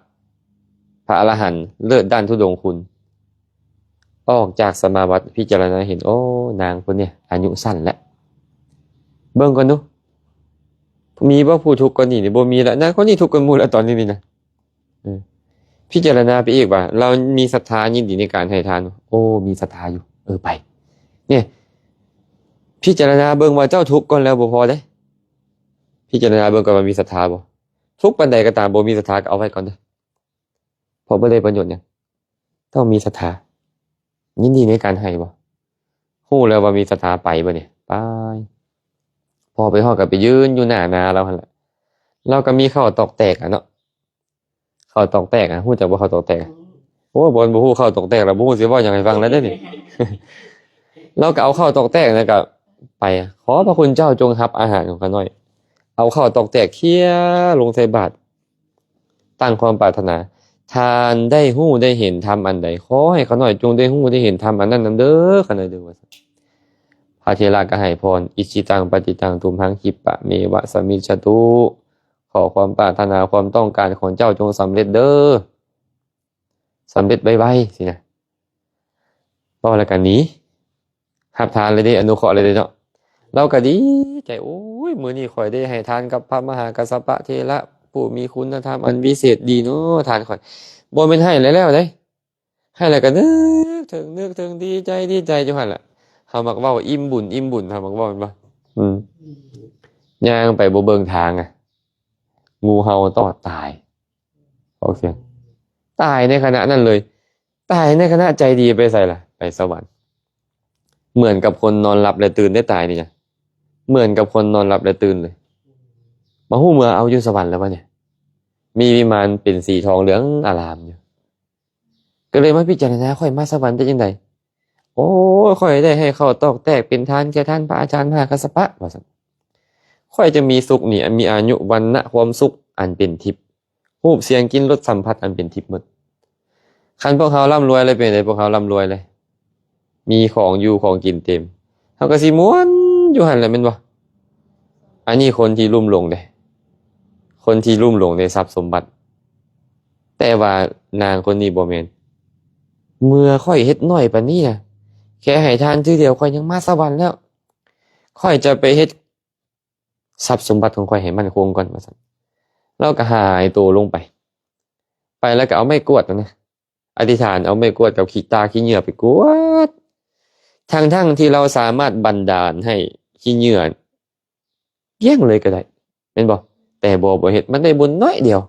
ພະອະລະຫັນເລີດດ້ານທຸດົງຄຸນ ອອກຈາກສະມາບັດ ພິຈາລະນາເຫັນ, ໂອ້, ນາງຄົນນີ້ອາຍຸສັ້ນແລ້ວ. ເບິ່ງກ່ອນດູ, ມີບໍ່ຜູ້ທຸກກວ່ານີ້? ນີ້ບໍ່ມີລະ. ນາງຄົນນີ້ທຸກກວ່າໝູ່ລະ ຕອນນີ້ນີ້ນະ. ເອີ, ພິຈາລະນາໄປອີກວ່າ ລາວມີສັດທາ, ຍິນດີໃນການໃຫ້ທານ. ໂອ້, ມີສັດທາຢູ່. ເອີ, ໄປ. ນີ້, ພິຈາລະນາເບິ່ງວ່າເຈົ້າທຸກກ່ອນແລ້ວບໍ່ພໍເດ້. ພິຈາລະນາເບິ່ງກ່ອນວ່າມີສັດທາບໍ່. ທຸກປານໃດກໍຕາມ, ບໍ່ມີສັດທາກໍເອົາໄວ້ກ່ອນເດີ້. ເພາະບໍ່ໄດ້ປະໂຫຍດຫຍັງ. ຕ້ອງມີສັດທາ, ຍິນດີໃນການໃຫ້ບໍ່? ຮູ້ແລ້ວວ່າມີສັດທາ, ໄປບາດນີ້, ໄປ. ພໍໄປຮອດກໍໄປຢືນຢູ່ໜ້ານາລາວຫັ້ນລະ. ລາວກໍມີເຂົ້າຕອກແຕກອະເນາະ. ເຂົ້າຕອກແຕກອະ, ຮູ້ຈັກບໍ່ເຂົ້າຕອກແຕກອະ? ໂອ້ຍ, ບໍ່, ບໍ່ຮູ້ເຂົ້າຕອກແຕກລະ, ບໍ່ຮູ້ຊິເວົ້າຫຍັງໃຫ້ຟັງແລ້ວເດ້ນີ້. ລາວກໍເອົາເຂົ້າຕອກແຕກນັ້ນກໍໄປ, ຂໍພະຄຸນເຈົ້າຈົ່ງຮັບອາຫານຂອງຂ້ານ້ອຍ. ເອົາເຂົ້າຕອກແຕກເຄຍລົງໃສ່ບາດ. ຕັ້ງຄວາມປາດຖະໜາ, ທ່ານໄດ້ຮູ້ໄດ້ເຫັນທຳອັນໃດ, ຂໍໃຫ້ຂ້ານ້ອຍຈົ່ງໄດ້ຮູ້ໄດ້ເຫັນທຳອັນນັ້ນນຳເດີ້, ຂ້ານ້ອຍເດີ້, ວ່າຊັ້ນ. ພະເຖລະກໍໃຫ້ພອນ, ອິດຊິຕັງ ປະຕິຕັງ ຕຸມຫັງ ຂິບປະເມວະ ສະມິດສະຕຸ. ຂໍຄວາມປາດຖະໜາ, ຄວາມຕ້ອງການຂອງເຈົ້າຈົ່ງສຳເລັດເດີ້, ສຳເລັດໄວໆ, ຊີ້ນະ. ເວົ້າແລ້ວກໍໜີ, ຮັບທານເລີຍເດ້, ອະນຸເຄາະເລີຍເດ້ເນາະ. ລາວກໍດີໃຈ, ໂອ້ຍ, ມື້ນີ້ຂ້ອຍໄດ້ໃຫ້ທານກັບພະມະຫາກັດສະປະເຖລະຜູ້ມີຄຸນນະທຳອັນວິເສດ, ດີເນາະ, ທານຂ້ອຍ. ບໍ່ແມ່ນໃຫ້ແລ້ວໆເດ້, ໃຫ້ແລ້ວກໍນຶກເຖິງ, ນຶກເຖິງ, ດີໃຈ, ດີໃຈຢູ່ຫັ້ນລະ. ເຮົາມັກເວົ້າອີ່ມບຸນ, ອີ່ມບຸນ, ເຮົາມັກເວົ້າແມ່ນບໍ່? ອືມ. ຍ່າງໄປບໍ່ເບິ່ງທາງອະ, ງູເຫົ່າຕອດຕາຍ. ອອກສຽງ, ຕາຍໃນຂະນະນັ້ນເລີຍ. ຕາຍໃນຂະນະໃຈດີໄປໃສລະ? ໄປສະຫວັນ. ເໝືອນກັບຄົນນອນຫຼັບແລະຕື່ນໄດ້ຕາຍນີ້ນະ, ເໝືອນກັບຄົນນອນຫຼັບແລະຕື່ນເລີຍ. ມາຮູ້ເມື່ອເອົາຢູ່ສະຫວັນແລ້ວວະນີ້, ມີວິມານເປັນສີທອງເຫຼືອງອາລາມຢູ່. ກໍເລີຍມາພິຈາລະນາ, ຂ້ອຍມາສະຫວັນໄດ້ຈັ່ງໃດ? ໂອ້ຍ, ຂ້ອຍໄດ້ໃຫ້ເຂົ້າຕອກແຕກເປັນທານແກ່ທ່ານພະອາຈານມະຫາກັດສະປະ, ວ່າຊັ້ນ. ຂ້ອຍຈະມີສຸກນີ້, ມີອາຍຸວັນນະ, ຄວາມສຸກອັນເປັນທິບ. ຮູບ, ສຽງ, ກິ່ນ, ລົດ, ສຳຜັດອັນເປັນທິບໝົດ. ຄັນພວກເຮົາລ່ຳລວຍແລ້ວເປັນໃດ? ພວກເຮົາລ່ຳລວຍແລ້ວ, ມີຂອງຢູ່ຂອງກິນເຕັມ, ເຮົາກໍຊິມ່ວນຢູ່ຫັ້ນແຫຼະ, ແມ່ນບໍ່? ອັນນີ້ຄົນທີ່ລຸ່ມຫຼົງເດ້ ຄົນທີ່ລຸ່ມຫຼົງໃນຊັບສົມບັດ. ແຕ່ວ່ານາງຄົນນີ້ບໍ່ແມ່ນ. ເມື່ອຂ້ອຍເຮັດໜ້ອຍປານນີ້ນະ ແຄ່ໃຫ້ທານເທື່ອດຽວ ຂ້ອຍຍັງມາສະຫວັນແລ້ວ. ຂ້ອຍຈະໄປເຮັດຊັບສົມບັດຂອງຂ້ອຍໃຫ້ໝັ້ນຄົງກ່ອນ ວ່າຊັ້ນ. ລາວກໍຫາຍໂຕລົງໄປ. ໄປແລ້ວກໍເອົາໄມ້ກວາດນັ້ນນະ ອະທິຖານເອົາໄມ້ກວາດກັບຂີ້ຕາຂີ້ເຫຍື້ອໄປກວາດ. ທັງໆທີ່ລາວສາມາດບັນດານໃຫ້ຂີ້ເຫຍື້ອກ້ຽງເລີຍກໍໄດ້ ແມ່ນບໍ່? ແຕ່ບໍ່ ບໍ່ເຮັດ ມັນໄດ້ບຸນໜ້ອຍດຽວ.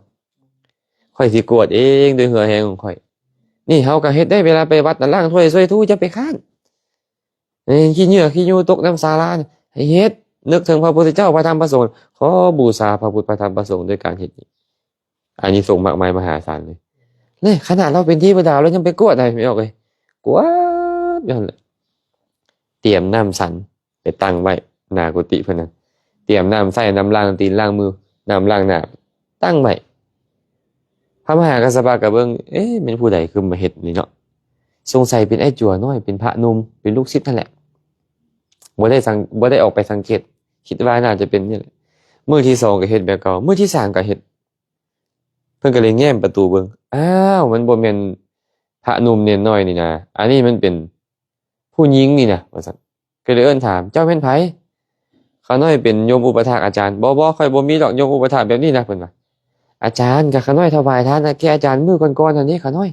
ຂ້ອຍຊິກວາດເອງດ້ວຍເຫື່ອແຮງຂອງຂ້ອຍ. ນີ້ເຮົາກໍເຮັດໄດ້ ເວລາໄປວັດນະ ລ້າງຖ້ວຍຊ່ວຍຖູ ຢ່າໄປຄ້ານ. ເອີ ຂີ້ເຫຍື້ອຂີ້ຫຍູ້ຕົກນຳສາລານະ ໃຫ້ເຮັດ ນຶກເຖິງພະພຸດທະເຈົ້າ ພະທຳ ພະສົງ ຂໍບູຊາພະພຸດ ພະທຳ ພະສົງ ດ້ວຍການເຮັດນີ້. ອານິສົງມາກມາຍມະຫາສານເລີຍ. ນີ້ຂະໜາດລາວເປັນເທວະດາ ລາວຍັງໄປກວດໄດ້ ແມ່ອອກເອີຍ. ກວດຢູ່ຫັ້ນແຫຼະ. ຕຽມນ້ຳສັນໄປຕັ້ງໄວ້ໜ້າກຸຕິເພິ່ນນັ້ນ. ຕຽມນ້ຳໃຊ້ ນ້ຳລ້າງຕີນລ້າງມື ນ້ຳລ້າງໜ້າ ຕັ້ງໄວ້. ພະມະຫາກັດສະປະກໍເບິ່ງ ເອະ ແມ່ນຜູ້ໃດຄືມາເຮັດນີ້ເນາະ? ສົງໄສເປັນອ້າຍຈົວນ້ອຍ ເປັນພະໜຸ່ມ ເປັນລູກສິດຫັ້ນແຫຼະ. ບໍ່ໄດ້ສັງ ບໍ່ໄດ້ອອກໄປສັງເກດ ຄິດວ່າໜ້າຈະເປັນນີ້ແຫຼະ. ມື້ທີສອງກໍເຮັດແບບເກົ່າ ມື້ທີສາມກໍເຮັດ. ເພິ່ນກໍເລີຍແง้ມປະຕູເບິ່ງ ອ້າວ ມັນບໍ່ແມ່ນພະໜຸ່ມເນນນ້ອຍນີ້ນາ ອັນນີ້ມັນເປັນຜູ້ຍິງນີ້ນາ ວ່າຊັ້ນ. ກໍເລີຍເອີ້ນຖາມ ເຈົ້າແມ່ນໃຜ? ຂ້ານ້ອຍເປັນໂຍມອຸປະຖາກອາຈານ. ບໍ່ ບໍ່ ຂ້ອຍບໍ່ມີດອກໂຍມອຸປະຖາກແບບນີ້ນະ ເພິ່ນວ່າ. ອາຈານ ກໍຂ້ານ້ອຍຖວາຍທານໃຫ້ແກ່ອາຈານມື້ກ່ອນໆຫັ້ນເດ້ ຂ້ານ້ອຍ.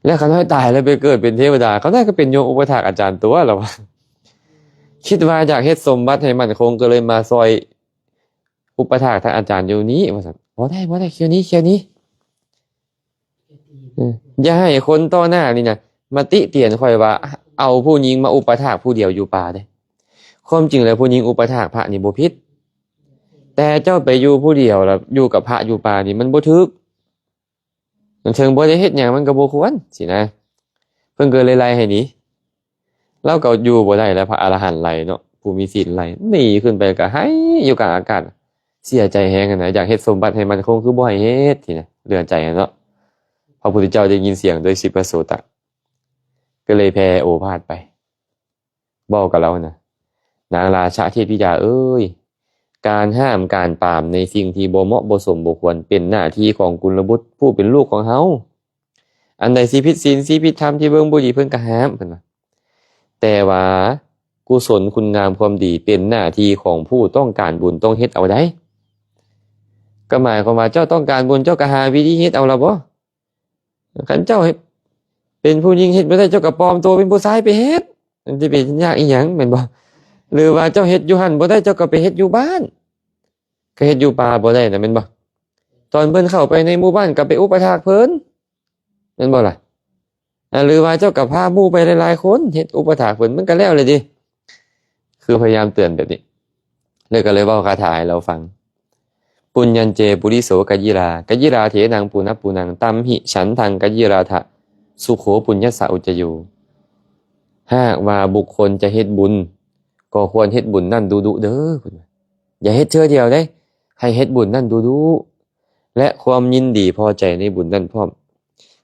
ແລ້ວຂ້ານ້ອຍຕາຍແລ້ວໄປເກີດເປັນເທວະດາ ຂ້ານ້ອຍກໍເປັນໂຍມອຸປະຖາກອາຈານຕົວະ ລາວວ່າ. ຄິດວ່າຢາກເຮັດສົມບັດໃຫ້ໝັ້ນຄົງ ກໍເລີຍມາຊ່ອຍອຸປະຖາກທ່ານອາຈານຢູ່ນີ້ ວ່າຊັ້ນ. ບໍ່ໄດ້ ບໍ່ໄດ້ ຄຽວນີ້ ຄຽວນີ້. ເອີ ຢ່າໃຫ້ຄົນຕໍ່ໜ້ານີ້ນະ ມາຕິຕຽນຂ້ອຍວ່າ ເອົາຜູ້ຍິງມາອຸປະຖາກຜູ້ດຽວຢູ່ປ່າເດ້. ຄວາມຈິງແລ້ວ ຜູ້ຍິງອຸປະຖາກພະນີ້ບໍ່ຜິດ, ແຕ່ເຈົ້າໄປຢູ່ຜູ້ດຽວ ແລ້ວຢູ່ກັບພະຢູ່ປ່ານີ້ ມັນບໍ່ຖືກ. ເຖິງບໍ່ໄດ້ເຮັດຫຍັງ ມັນກໍບໍ່ຄວນ ຊີ້ນະ. ເພິ່ນກໍເລີຍໄລ່ໃຫ້ໜີ. ລາວກໍຢູ່ບໍ່ໄດ້ແລ້ວ ພະອະລະຫັນໄລ່ເນາະ ຜູ້ມີສິນໄລ່ ໜີຂຶ້ນໄປກໍໄຫ້ຢູ່ກາງອາກາດ ເສຍໃຈແຮງຫັ້ນນະ. ຢາກເຮັດສົມບັດໃຫ້ໝັ້ນຄົງ ຄືບໍ່ໃຫ້ເຮັດ ຊີ້ນະ ເຫຼືອໃຈຫັ້ນເນາະ. ພະພຸດທະເຈົ້າໄດ້ຍິນສຽງໂດຍສິບປະໂສຕະ ກໍເລີຍແຜ່ໂອພາດໄປ ເວົ້າກັບລາວນະ ນາງລາຊະເທບທິດາເອີຍ ການຫ້າມການປາມໃນສິ່ງທີ່ບໍ່ເໝາະບໍ່ສົມບໍ່ຄວນ ເປັນໜ້າທີ່ຂອງກຸນລະບຸດຜູ້ເປັນລູກຂອງເຮົາ. ອັນໃດທີ່ຜິດສິນ ທີ່ຜິດທຳ ທີ່ເບິ່ງບໍ່ດີ ເພິ່ນກໍຫ້າມ ເພິ່ນວ່າ. ແຕ່ວ່າກຸສົນຄຸນງາມຄວາມດີ ເປັນໜ້າທີ່ຂອງຜູ້ຕ້ອງການບຸນ ຕ້ອງເຮັດເອົາໃດ໋. ກໍໝາຍຄວາມວ່າ ເຈົ້າຕ້ອງການບຸນ ເຈົ້າກໍຫາວິທີເຮັດເອົາລະບໍ? ຄັນເຈົ້າເຮັດ ເປັນຜູ້ຍິງເຮັດບໍ່ໄດ້ ເຈົ້າກໍປອມໂຕເປັນຜູ້ຊາຍໄປເຮັດ ມັນຈະເປັນຍາກອີ່ຫຍັງ ແມ່ນບໍ່? ຫຼືວ່າເຈົ້າເຮັດຢູ່ຫັ້ນບໍ່ໄດ້ ເຈົ້າກໍໄປເຮັດຢູ່ບ້ານ ກໍເຮັດຢູ່ປ່າບໍ່ໄດ້ນະ ແມ່ນບໍ່? ຕອນເພິ່ນເຂົ້າໄປໃນໝູ່ບ້ານກໍໄປອຸປະຖາກເພິ່ນ ແມ່ນບໍ່ລະ? ອາ ຫຼືວ່າເຈົ້າກໍພາໝູ່ໄປຫຼາຍໆຄົນ ເຮັດອຸປະຖາກເພິ່ນ ມັນກໍແລ້ວແຫຼະເດ. ຄືພະຍາຍາມເຕືອນແບບນີ້ ແລ້ວກໍເລີຍເວົ້າຄາຖາໃຫ້ລາວຟັງ ປຸນຍັນເຈ ປຸລິໂສ ກະຢິລາ ກະຢິລາເຖນັງ ປຸນະປຸນະ ຕັມຫິ ສັນທັງ ກະຢິລາທະ ສຸໂຂ ປຸນຍັດສະ ອຸດຈະໂຍ. ຫາກວ່າບຸກຄົນຈະເຮັດບຸນ ກໍຄວນເຮັດບຸນນັ້ນດຸໆເດີ ເພິ່ນວ່າ. ຢ່າເຮັດເທື່ອດຽວເດ້ ໃຫ້ເຮັດບຸນນັ້ນດຸໆ ແລະ ຄວາມຍິນດີພໍໃຈໃນບຸນນັ້ນພ້ອມ.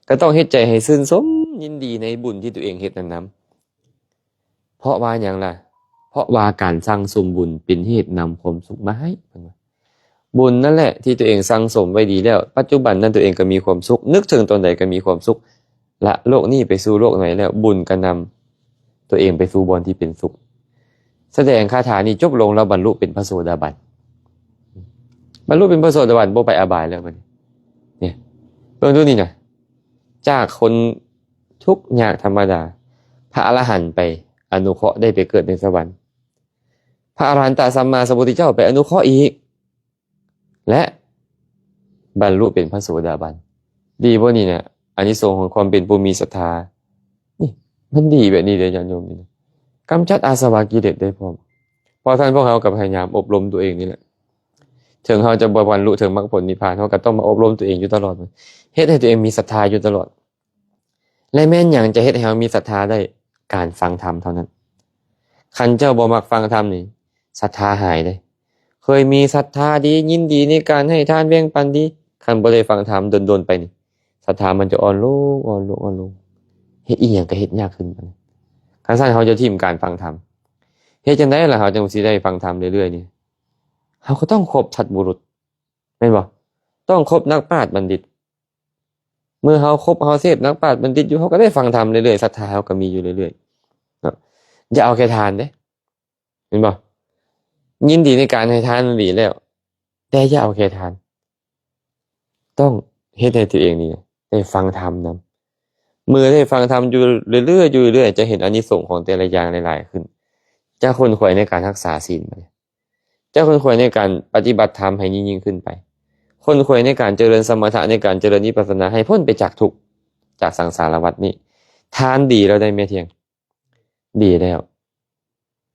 ກໍຕ້ອງເຮັດໃຈໃຫ້ຊື່ນຊົມຍິນດີໃນບຸນທີ່ຕົວເອງເຮັດນັ້ນນຳ. ເພາະວ່າຫຍັງລະ? ເພາະວ່າການສັ່ງສົມບຸນເປັນເຫດນຳຄວາມສຸກມາໃຫ້ ເພິ່ນວ່າ. ບຸນນັ້ນແຫຼະທີ່ຕົວເອງສັ່ງສົມໄວ້ດີແລ້ວ ປັດຈຸບັນນັ້ນຕົວເອງກໍມີຄວາມສຸກ ນຶກເຖິງຕອນໃດກໍມີຄວາມສຸກ. ລະໂລກນີ້ໄປສູ່ໂລກໃໝ່ແລ້ວ ບຸນກະນຳຕົວເອງໄປສູ່ບ່ອນທີ່ເປັນສຸກ. ສະແດງຄາຖານີ້ຈົບລົງແລ້ວ ບັນລຸເປັນພະໂສດາບັນ. ບັນລຸເປັນພະໂສດາບັນ ບໍ່ໄປອະບາຍແລ້ວບັດນີ້. ນີ້ ເບິ່ງດູນີ້ນະ ຈາກຄົນທຸກຍາກທຳມະດາ ພະອະລະຫັນໄປອະນຸເຄາະໄດ້ໄປເກີດໃນສະຫວັນ. ພະອະລະຫັນຕະສຳມາສຳພຸດທະເຈົ້າໄປອະນຸເຄາະອີກ ແລະ ບັນລຸເປັນພະໂສດາບັນ. ດີບໍ່ນີ້ນະ? ອານິສົງຂອງຄວາມເປັນຜູ້ມີສັດທາ ນີ້ ມັນດີແບບນີ້ເດ້ຍາດໂຍມ ນີ້ນະ ກຳຈັດອາສະວະກິເລດໄດ້ພ້ອມ. ເພາະສະນັ້ນພວກເຮົາກໍພະຍາຍາມອົບຮົມຕົວເອງນີ້ແຫຼະ. ເຖິງເຮົາຈະບໍ່ບັນລຸເຖິງມັກຜົນນິບພານ ເຮົາກໍຕ້ອງມາອົບຮົມຕົວເອງຢູ່ຕະຫຼອດ ເຮັດໃຫ້ຕົວເອງມີສັດທາຢູ່ຕະຫຼອດ. ແລະ ແມ່ນຫຍັງຈະເຮັດໃຫ້ເຮົາມີສັດທາໄດ້? ການຟັງທຳເທົ່ານັ້ນ. ຄັນເຈົ້າບໍ່ມັກຟັງທຳນີ້ ສັດທາຫາຍເດ້. ເຄີຍມີສັດທາດີ ຍິນດີໃນການໃຫ້ທານແບ່ງປັນດີ, ຄັນບໍ່ໄດ້ຟັງທຳດົນໆໄປນີ້ ສັດທາມັນຈະອ່ອນລົງ ອ່ອນລົງ ອ່ອນລົງ. ເຮັດອີ່ຫຍັງກໍເຮັດຍາກຂຶ້ນ. ຄັນຊັ້ນເຮົາຈະຖິ້ມການຟັງທຳ. ເຮັດຈັ່ງໃດລະເຮົາຈັ່ງຊິໄດ້ຟັງທຳເລື້ອຍໆນີ້? ເຮົາກໍຕ້ອງຄົບສັດບຸລຸດ ແມ່ນບໍ່? ຕ້ອງຄົບນັກປາດບັນດິດ. ເມື່ອເຮົາຄົບເຮົາເສບນັກປາດບັນດິດຢູ່ ເຮົາກໍໄດ້ຟັງທຳເລື້ອຍໆ ສັດທາເຮົາກໍມີຢູ່ເລື້ອຍໆເນາະ. ຢ່າເອົາແຄ່ທານເດ້ ແມ່ນບໍ່? ຍິນດີໃນການໃຫ້ທານນັ້ນດີແລ້ວ ແຕ່ຢ່າເອົາແຄ່ທານ ຕ້ອງເຮັດໃຫ້ຕົວເອງນີ້ໄດ້ຟັງທຳນຳ. ເມື່ອໄດ້ຟັງທຳຢູ່ເລື້ອຍໆ ຢູ່ເລື້ອຍໆ ຈະເຫັນອານິສົງຂອງແຕ່ລະຢ່າງຫຼາຍໆຂຶ້ນ. ຈະຂົນຂວາຍໃນການຮັກສາສິນ ຈະຂົນຂວາຍໃນການປະຕິບັດທຳໃຫ້ຍິ່ງໆຂຶ້ນໄປ, ຂົນຂວາຍໃນການຈະເລີນສະມະຖະ, ໃນການຈະເລີນວິປັດສະນາໃຫ້ພົ້ນໄປຈາກທຸກ, ຈາກສັງສາລະວັດນີ້. ທານດີແລ້ວໄດ້ແມ່ທ່ຽງ, ດີແລ້ວ,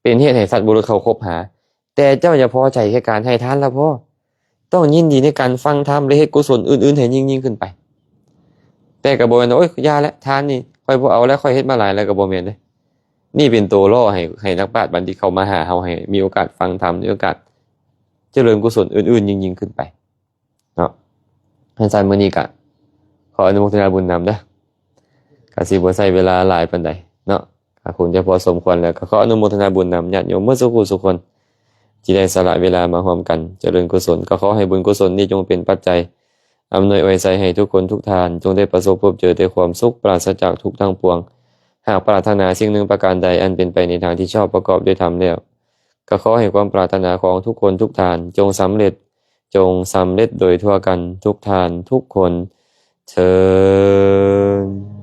ເປັນເຫດໃຫ້ສັດບຸລຸດເຂົາຄົບຫາ. ແຕ່ເຈົ້າຢ່າພໍໃຈແຄ່ການໃຫ້ທານລະພໍ, ຕ້ອງຍິນດີໃນການຟັງທຳ ແລະ ເຮັດກຸສົນອື່ນໆໃຫ້ຍິ່ງໆຂຶ້ນໄປ. ແຕ່ກໍບໍ່ແມ່ນວ່າ ໂອ້ຍ ຢ່າແຫຼະ ທານນີ້ຂ້ອຍບໍ່ເອົາແລ້ວ, ຂ້ອຍເຮັດມາຫຼາຍແລ້ວ, ກໍບໍ່ແມ່ນເດ້. ນີ້ເປັນໂຕຫຼໍ່ໃຫ້, ໃຫ້ນັກປາດບັນດິດເຂົ້າມາຫາເຮົາ, ໃຫ້ມີໂອກາດຟັງທຳ, ມີໂອກາດຈະເລີນກຸສົນອື່ນໆຍິ່ງໆຂຶ້ນໄປເນາະ. ຄັນຊັ້ນ ມື້ນີ້ກະຂໍອະນຸໂມທະນາບຸນນຳເດີ, ກະຊິບໍ່ໃຊ້ເວລາຫຼາຍປານໃດເນາະ, ກະຄົງຈະພໍສົມຄວນແລ້ວ. ກໍຂໍອະນຸໂມທະນາບຸນນຳຍາດໂຍມເໝິດສູ່ຜູ້ສູ່ຄົນ ທີ່ໄດ້ສະຫຼະເວລາມາຮ່ວມກັນຈະເລີນກຸສົນ. ກໍຂໍໃຫ້ບຸນກຸສົນນີ້ຈົ່ງເປັນປັດໄຈ ອຳນວຍອວຍໄຊໃຫ້ທຸກຄົນທຸກທ່ານ ຈົ່ງໄດ້ປະສົບພົບເຈີແຕ່ຄວາມສຸກ ປາສະຈາກທຸກທັງປວງ. ຫາກປາດຖະໜາສິ່ງໜຶ່ງປະການໃດ ອັນເປັນໄປໃນທາງທີ່ຊອບປະກອບດ້ວຍທຳແລ້ວ, ກໍຂໍໃຫ້ຄວາມປາດຖະໜາຂອງທຸກຄົນທຸກທ່ານ ຈົ່ງສຳເລັດ, ຈົ່ງສຳເລັດໂດຍທົ່ວກັນທຸກທ່ານທຸກຄົນເທີ້ນ.